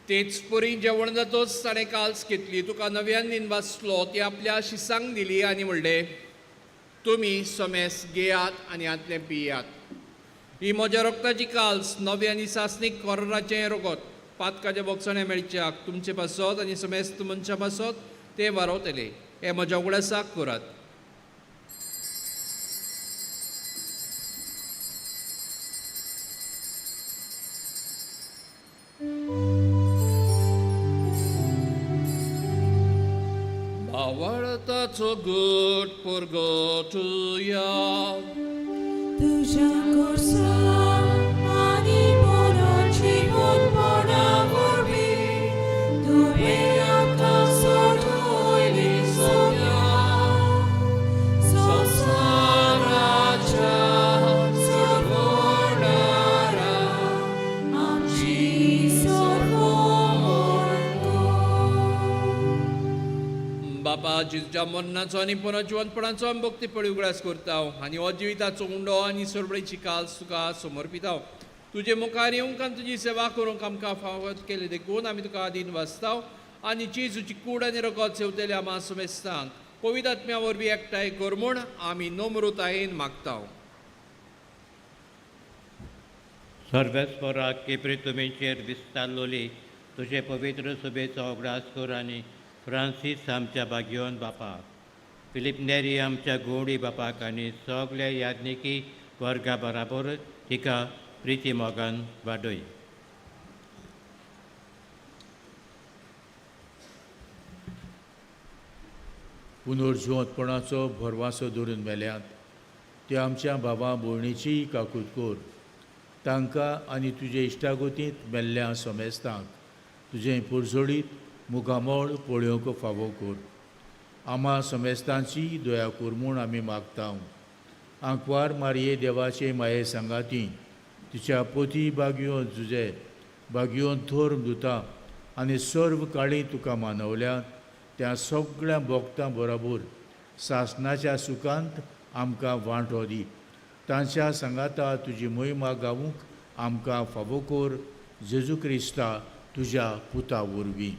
तेच परी जेवण जातोच ताणें काल्स घेतली, तुका नव्यान दिनवासलो, ती आपल्या शिसांक दिली आनी म्हणलें, तुमी समेस घेयात आनी हांतलें पियात, ही म्हज्या रक्ताची काल्स नव्या आनी सासणीक कोराचें रगत पातकाच्या बोगसणें मेळच्याक तुमचे पासत आनी समेस्त मनशां पासत तें वारवतले. हें म्हज्या उगडासाक करात. भावार्थाचो गट परगटुया. तुज्या कोर्सान आनी पुनर्जीवनपणा वरवीं तुवें आमकां सोडयली सोम्या. संवसाराच्या सोडवणारा आमची सोडवण कर. बापा जेजूच्या मरणाचो आनी पुनर्जिवनपणाचो आमी भक्ती पळी उगडास करता आनी हो जिविताचो उंडो आनी सरबळीची काल्स तुका समर्पिता. तुजे मुखार येवंक आनी तुजी सेवा करूंक आमकां फावत केली देखून आमी तुका आदीन वाचता आनी जेजूची कूड आनी रगत सेवतल्या आमा समेस्तांक पवित्र आत्म्या वरवीं एकठांय कर म्हूण आमी नम्रतायेन मागता. सर्वेस्पराक केपरी तुमीचेर विस्तारलोली तुजे पवित्र सभेचो उगडास कर आनी फ्रांसीस आमच्या बागयोन बापाक, फिलीप नेरी आमच्या गोवडी बापाक आनी सगल्या याज्ञिकी वर्गा बराबर तिका प्रिती मोगान वाडय. पुनर्जिवंतपणाचो भरवासो धरून मेल्यात त्या आमच्या भावा भयणीचीय काकूत कर. तांकां आनी तुजे इश्टागोतींत मेल्ल्या समेस्तांक तुजें पुरजोडीत मुखामळ पळोवंक फावो कर. आमा समेस्तांची दया कर म्हूण आमी मागता. आंकवार मारये देवाचे माये सांगाती तिच्या पोती बागयोन जुजे बागयोन थोर दुता आनी सर्व काळी तुका मानवल्यात त्या सगळ्या भोक्तां बरोबर सासनाच्या सुखांत आमकां वांटो दी. तांच्या सांगाता तुजी मोहिमा गावूंक आमकां फावो कर जेजू क्रिस्ता तुज्या पुता वरवीं.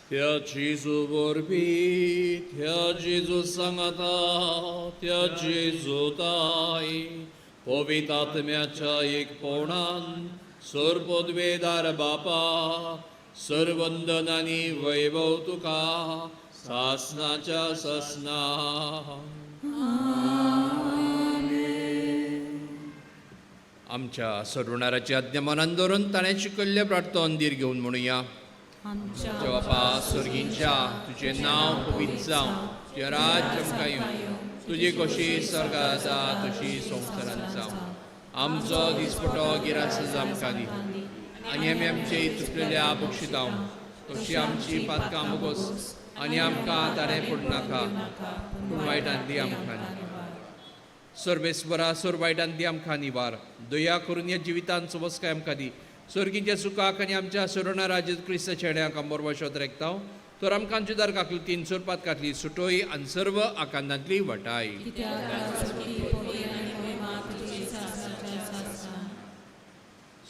त्या जेजू वरवीं, त्या जेजू सांगाता, त्या जेजू ताई पवित्र आत्म्याच्या एकपणान सर्वपदवेदार बापा सर्वंदन आनी वैभव तुका सासनाच्या सासना. आमच्या सोडवणाराची आज्ञा मनान धरून ताणें शिकयल्लें प्रार्थन धीर घेवन म्हणुया. आमच्या बापा स्वर्गींच्या तुजें नांव पवित्र जावं, तुजें राज्य आमकां येवं, तुजी कशी स्वर्गार आसा तशी संवसारांत जावं. आमचो दिसपटो गिरास आमकां दी आनी आमी आमचे चुकलेल्या बक्षितांव तशी आमची पातकां मोगोस आनी आमकां तारें पडनाका पूण वायटान दी आमकां. सर्वेस्वरा सोर वायटान दी आमकां निवार, दया करून ह्या जिवितान सुबसकाय आमकां दी. स्वर्गींच्या सुखाक आनी आमच्या सोडवणारा जेजू क्रिस्ता चेड्यांक आंबोर रेखताव तर आमकां आमच्या दारकाकली तीन सोरपातकांतली सुटोय आनी सर्व आकांतांतली वटाय.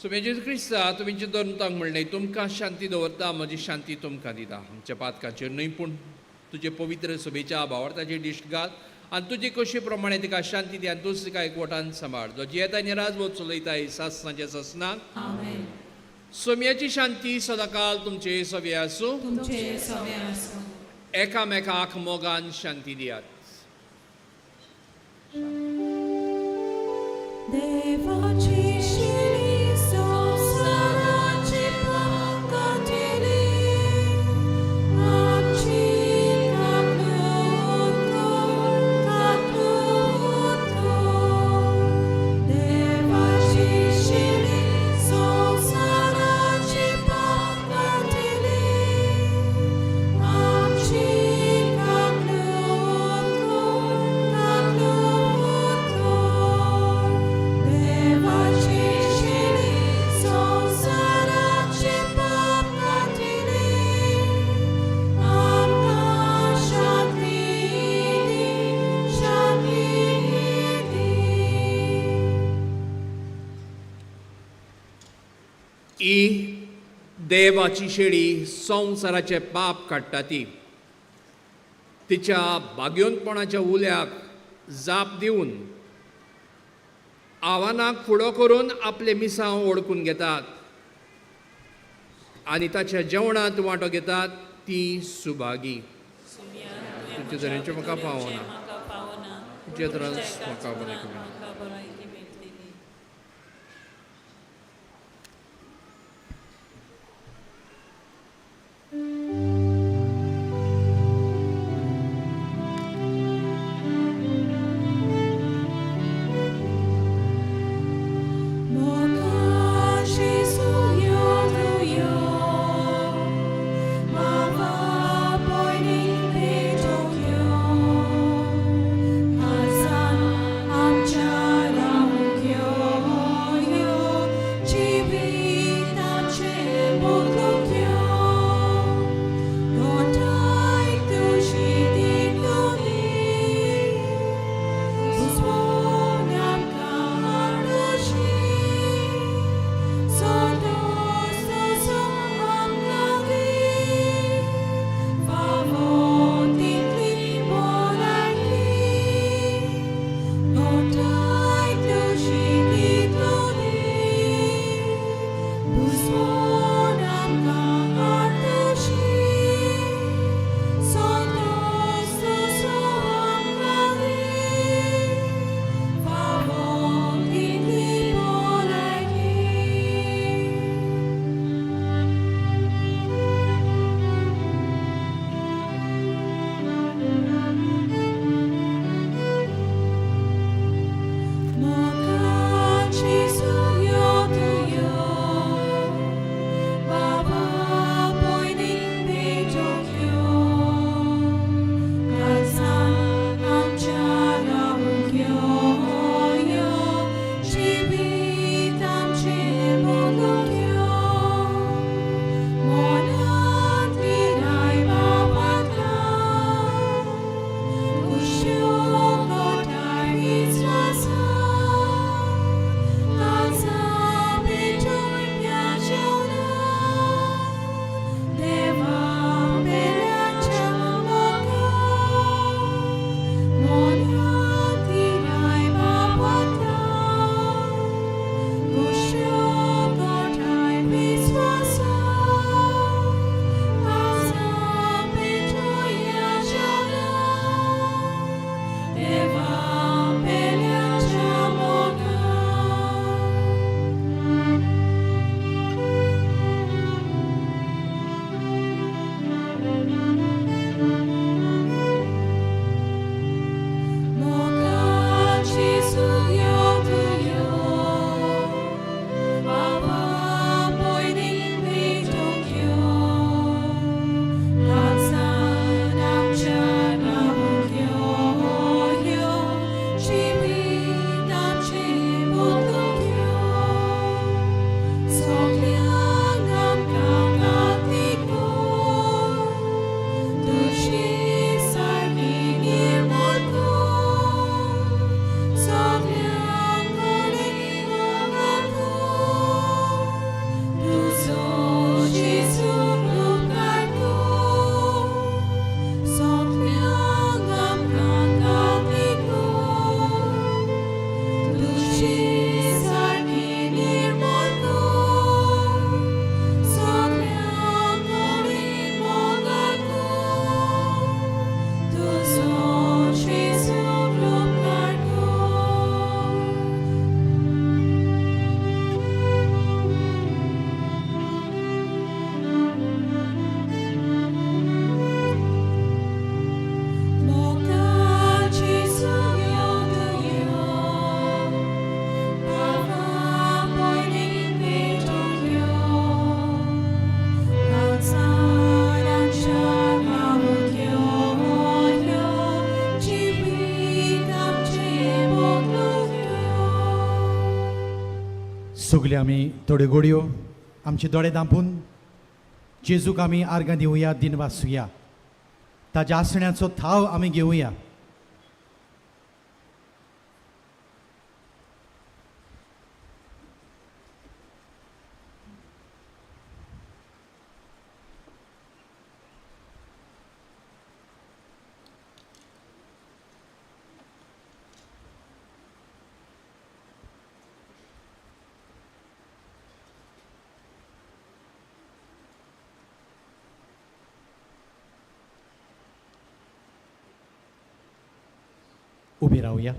सो जेजू क्रिस्ता तुमचे दोन म्हणलें तुमकां शांती दवरता, म्हजी शांती तुमकां दिता. आमच्या पातकाचेर न्हय पूण तुजे पवित्र सभेच्या भावार्थाची दिश्ट घाल आनी तुजे कशे प्रमाणे तिका शांती दी आनी तूं तिका एकवटान सांबाळ. जो जियेता आनी राजवत चलयता सासनाच्या सासनाक. सोम्याची शांती सदाकाल तुमचे सवे आसूं. एकामेकाक मोगान शांती दियात. देवाची शिरी संवसाराची पाप काडटली, आमची काकूट काकूट कर. देवाची शिरी संवसाराची पाप काडटली, आमची काकूट काकूट कर. देवाची शिरी संवसाराची पाप काडटली, आमकां शांती दी, शांती दी. ही देवाची शेळी संवसाराचें पाप काडटा ती तिच्या भाग्योनपणाच्या उल्याक जाप दिवन आव्हानाक फुडो करून आपले मिसांव ओळखून घेतात आनी ताच्या जेवणांत वांटो घेतात ती सुभागी. तुमचे तरेचे म्हाका पावना, तुमचे तरान म्हाका बरें कमी. Moka Jesu yoduyo, mava poini petokyo, kazan amchara. सगळीं आमी थोड्यो घडयो आमचे दोळे धांपून जेजूक आमी आर्गां दिवया, दिनवासुया, ताज्या आसण्याचो थाव आमी घेवया. उबी रावया.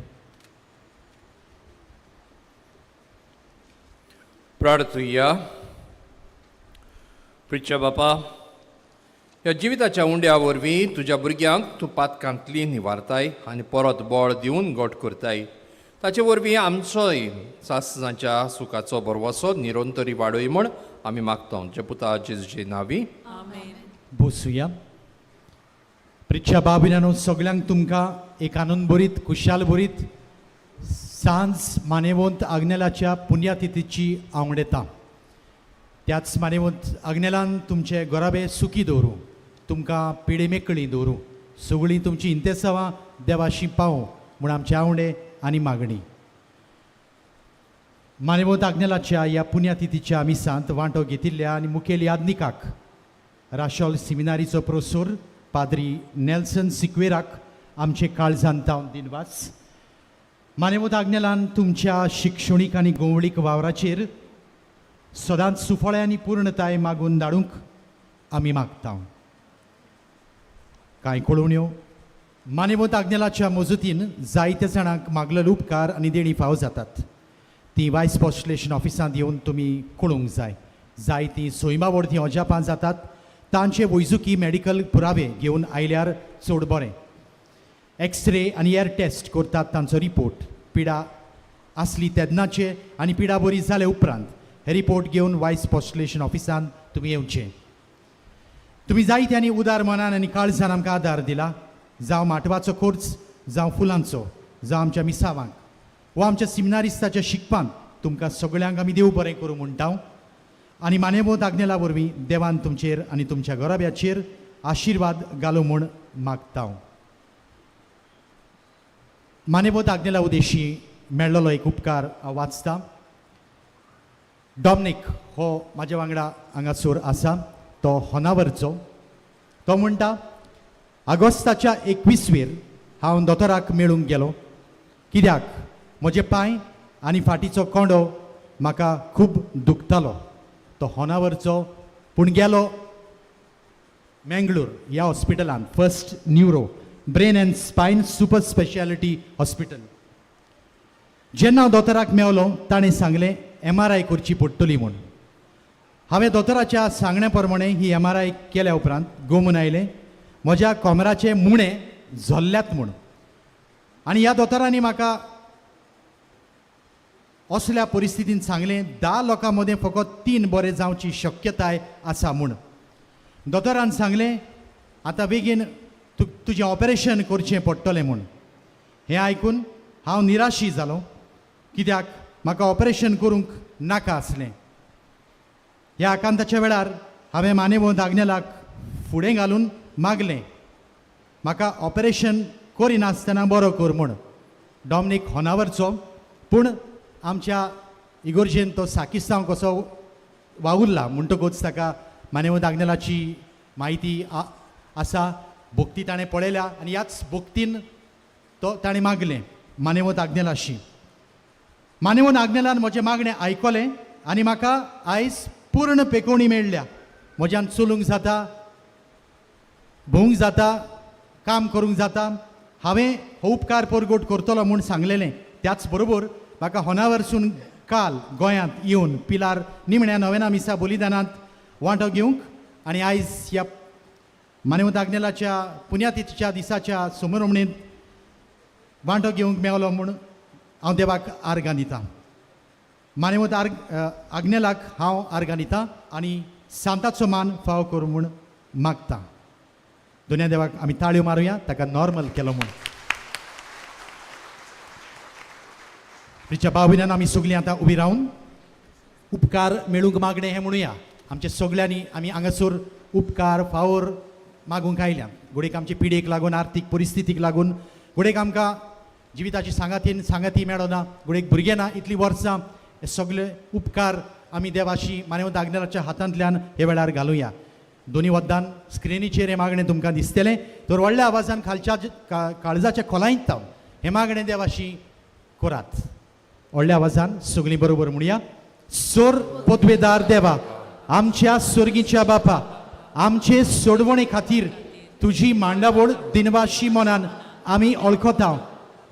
प्रार्थुया. प्रिच्या बापा, ह्या जिविताच्या उंड्या वरवीं तुज्या भुरग्यांक तूं पातकांतली निवारताय आनी परत बळ दिवन गोट करताय. ताचे वरवीं आमचोय सासणाच्या सुखाचो भरवसो निरंतरी वाडोय म्हण आमी मागता आमच्या पुता जेजूचे नांवी. बसुया. प्रिच्या बाबिल्यानो, सगळ्यांक तुमकां एक आनंद भरीत, खुशाल भरीत सांज मानेवंत आग्नेलाच्या पुण्यातिथीची आवडेता. त्याच मानेवंत आग्नेलान तुमचे गोराबे सुखी दवरूं, तुमकां पिडे मेकळी दवरूं, सगळीं तुमची इंतेसांवां देवाशी पावूं म्हूण आमचे आवडे आनी मागणी. मानेवंत आग्नेलाच्या ह्या पुण्यातिथीच्या मिसांत वांटो घेतिल्ल्या आनी मुखेल यादनिकाक राशोल सिमिनारीचो प्रोसोर पाद्री नेल्सन सिक्वेराक आमचे काळजान तावन दिनवास. मानेवंत आग्नेलान तुमच्या शिक्षणीक आनी गोवळीक वावराचेर सदांच सुफळ्या आनी पूर्णताय मागून धाडूंक आमी मागता. कांय कळोवण्यो. मानेवंत आग्नेलाच्या मजतीन जायत्या जाणांक मागलेले उपकार आनी देणी फाव जातात. ती वायस पोस्टलेशन ऑफिसांत येवन तुमी कळोवंक जाय. जायतीं सोयमा वरवीं अजापां जातात. तांचे वैजुकी मेडिकल पुरावे घेवन आयल्यार चड बरें. एक्सरे आनी एअर टेस्ट करतात तांचो रिपोर्ट पिडा आसली तेन्नाचे आनी पिडा बरी जाले उपरांत हे रिपोर्ट घेवन वायस पोस्टलेशन ऑफिसांत तुमी येवचे. तुमी जायत्यांनी उदार मनान आनी काळजान आमकां आदार दिला, जावं माटवाचो खर्च, जावं फुलांचो, जावं आमच्या मिसावांक वा आमच्या सिमिनारिस्ताच्या शिकपांत. तुमकां सगळ्यांक आमी देव बरें करूं म्हणटा आनी मानेबोध आग्नेला वरवीं देवान तुमचेर आनी तुमच्या घराब्याचेर आशिर्वाद घालूं म्हूण मागता. मानेबोध आग्नेला उदेशी मेळ्ळलो एक उपकार हांव वाचता. डॉमनीक हो म्हाज्या वांगडा हांगासर आसा, तो होनावरचो. तो म्हणटा, आगोस्ताच्या 21वेर हांव दोतोराक मेळूंक गेलो, कित्याक म्हजे पांय आनी फाटीचो कोंडो म्हाका खूब दुखतालो. तो होनावरचो पूण गेलो मेंगलोर ह्या हॉस्पिटलांत, first neuro brain and spine super speciality hospital. जेन्ना हांव दोतोराक मेवलो ताणें सांगलें MRI करची पडटली म्हूण. हांवें दोतोराच्या सांगण्या प्रमाणे ही MRI केल्या उपरांत गोमून आयलें म्हज्या कमराचे मुणे झोल्ल्यात म्हूण. आनी ह्या दोतोरांनी म्हाका असल्या परिस्थितीन सांगलें 10 लोकां मदें फकत 3 बरे जावची शक्यताय आसा म्हूण. दोतोरान सांगलें आतां बेगीन तुजें ऑपरेशन करचें पडटलें म्हूण. हें आयकून हांव निराशी जालो, कित्याक म्हाका ऑपरेशन करूंक नाका आसलें. ह्या आकांताच्या वेळार हांवें मानेवंत आग्नेलाक फुडें घालून मागलें म्हाका ऑपरेशन करिनासतना बरो कर म्हूण. डॉमनीक होनावरचो पूण आमच्या इगोर्जेन तो साकिस्तांव कसो वावुरला म्हणटकूच ताका मानेवंत आग्नेलाची म्हायती आसा, भक्ती ताणें पळयल्या आनी ह्याच भक्तीन तो ताणें मागलें मानेवंत आग्नेलाशी. मानेवंत आग्नेलान म्हजें मागणें आयकलें आनी म्हाका आयज पूर्ण पेकोवणी मेळ्ळ्या. म्हज्यान चलूंक जाता, भोवूंक जाता, काम करूंक जाता. हांवें हो उपकार परगट करतलो म्हूण सांगलेलें. त्याच बरोबर म्हाका होनावरसून काल गोंयांत येवन पिलार निमण्या नवेना मिसा बलिदानांत वांटो घेवंक आनी आयज ह्या मानेवंत आग्नेलाच्या पुण्यातिथीच्या दिसाच्या समरमणेंत वांटो घेवंक मेवलो म्हूण हांव देवाक आर्गां दितां. मानेवंत आग्नेलाक हांव आर्गां दितां आनी सांताचो मान फाव करूं म्हूण मागतां. दोनया देवाक आमी ताळयो मारुया ताका नॉर्मल केलो म्हूण. तिच्या भाव भयणान आमी सगळीं आतां उबी रावन उपकार मेळूंक मागणें हें म्हणुया. आमच्या सगल्यांनी आमी हांगासर उपकार फावोर मागूंक आयल्या. घडयेक आमचे पिडेक लागून, आर्थीक परिस्थितीक लागून, घडयेक आमकां जिविताची सांगातीन सांगाती मेळना, घडयेक भुरगें ना इतलीं वर्सां, हे सगळे उपकार आमी देवाशी मानेवंत आग्नेलाच्या हातांतल्यान हे वेळार घालुया. दोनी वद्दान स्क्रिनीचेर हें मागणें तुमकां दिसतलें. तर व्हडल्या आवाजान खालच्या काळजाच्या खोलायेंत तावन हें मागणें देवाशी करात. व्हडल्या आवाजान सगळीं बरोबर म्हणया. सोर पदवेदार देवा, आमच्या सोर्गीच्या बापा, आमचे सोडवणे खातीर तुजी मांडावळ दिनवाशी मनान आमी वळखता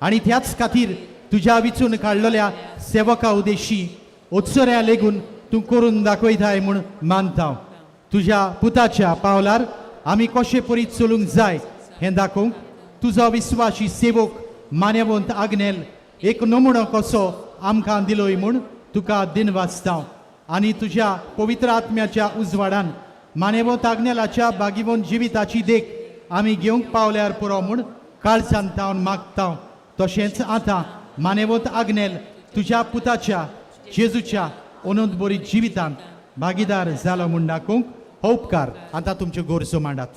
आनी त्याच खातीर तुज्या विचून काडलेल्या सेवका उदेशी उत्सऱ्या लेगून तूं करून दाखयताय म्हूण मानता. तुज्या पुताच्या पावलार आमी कशे परी चलूंक जाय हें दाखोवंक तुजो विस्वाशी सेवक मान्यवंत आग्नेल एक नमुणो कसो आमकां दिलोय म्हूण तुका दिनवासता. आनी तुज्या पवित्र आत्म्याच्या उजवाडान मान्यवंत आग्नेलाच्या बागिवंत जिविताची देख आमी घेवंक पावल्यार पुरो म्हूण काळजान तावन मागता. तशेंच आतां मान्यवंत आग्नेल तुज्या पुताच्या जेजूच्या अनंत बरी जिवितान भागीदार जालो म्हूण दाखोवंक हो उपकार आतां तुमच्यो गरजो मांडात.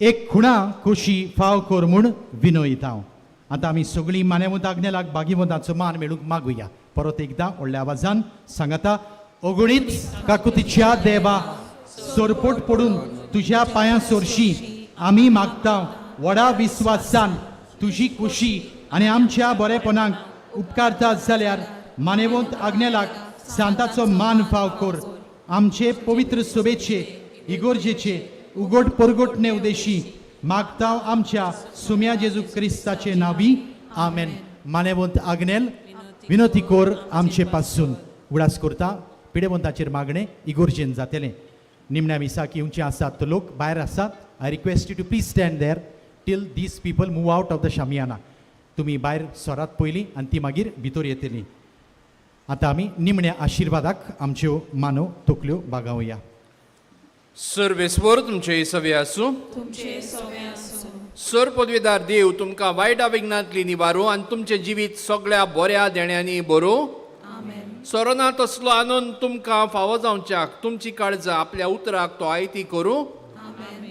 एक खुणा खोशी फाव कर म्हूण विनयता हांव. आतां आमी सगळीं मान्यवंत आग्नेलाक बागिवंताचो मान मेळूंक मागुया. परत एकदां व्हडल्या आवाजान सांगता. अगणीत काकुतीच्या देवा, सरपोट पडून तुज्या पांयां सोरशी आमी मागता. व्हडा विस्वासान तुजी खुशी आनी आमच्या बरेपणाक उपकारता जाल्यार मानेवंत आग्नेलाक सांताचो मान फाव कर. आमचे पवित्र सभेचे इगोर्जेचे उगोट परगोटणे उदेशी मागता आमच्या सुम्या जेजू क्रिस्ताचे नावी. आमेन. मानेवंत आग्नेल विनोती कोर आमचे पासून. उडास करता पिडेवंताचेर मागणें इगोर्जेन जातलें. निमण्या मिसाक येवचे आसात तो लोक भायर आसा. I request you to please stand there till these people move out of the shamiana. तुमी भायर सरात पयलीं आनी ती मागीर भितर येतली. आतां आमी निमण्या आशिर्वादाक आमच्यो मानो तकल्यो बागावया. सर्वेस्वर तुमचे सवे आसूं. तुमचे सवे आसूं. सर पदवीदार देव तुमकां वायट विघ्नांतली निवारू आनी तुमचें जिवीत सगळ्या बऱ्या देण्यांनी बरोवं. आमेन. सोरोना तसलो आनंद तुमकां फावो जावच्याक तुमची काळजां आपल्या उतराक तो आयती करूं.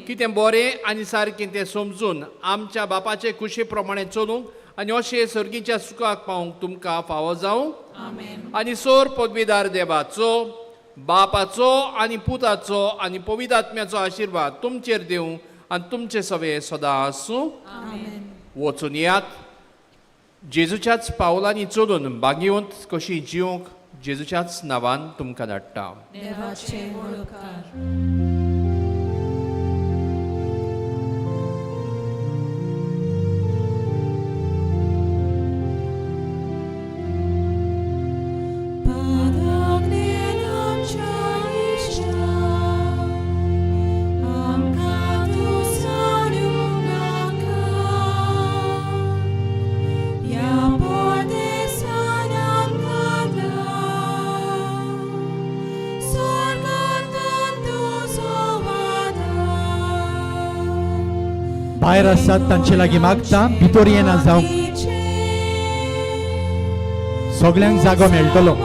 कितें बरें आनी सारकें तें समजून आमच्या बापाचे खुशे प्रमाणे चलूंक आनी अशें सर्गीच्या सुखाक पावूंक तुमकां फावो जावं. आनी सोर पदवीदार देवाचो, बापाचो आनी पुताचो आनी पवित्र आत्म्याचो आशिर्वाद तुमचेर दिवं आनी तुमचे सवे सदां आसूं. वचून येयात जेजूच्याच पावलांनी चलून बागिवंत कशी जिवंक जेजूच्याच नांवान तुमकां धाडटा. देवाचे उपकार. भायर आसात तांचे लागीं मागता भितर येना जावंक. सगळ्यांक जागो मेळटलो.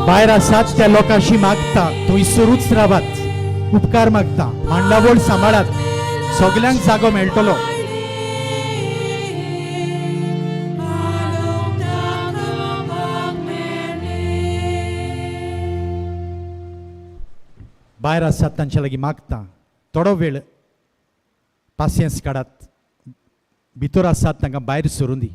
भायर आसात त्या लोकांशी मागता थंयसरूच रावात. उपकार मागता मांडावळ सांबाळात. सगल्यांक जागो मेळटलो. भायर आसात तांच्या लागीं मागता थोडो वेळ पासियेंस काडात. भितर आसात तांकां भायर सरून दी.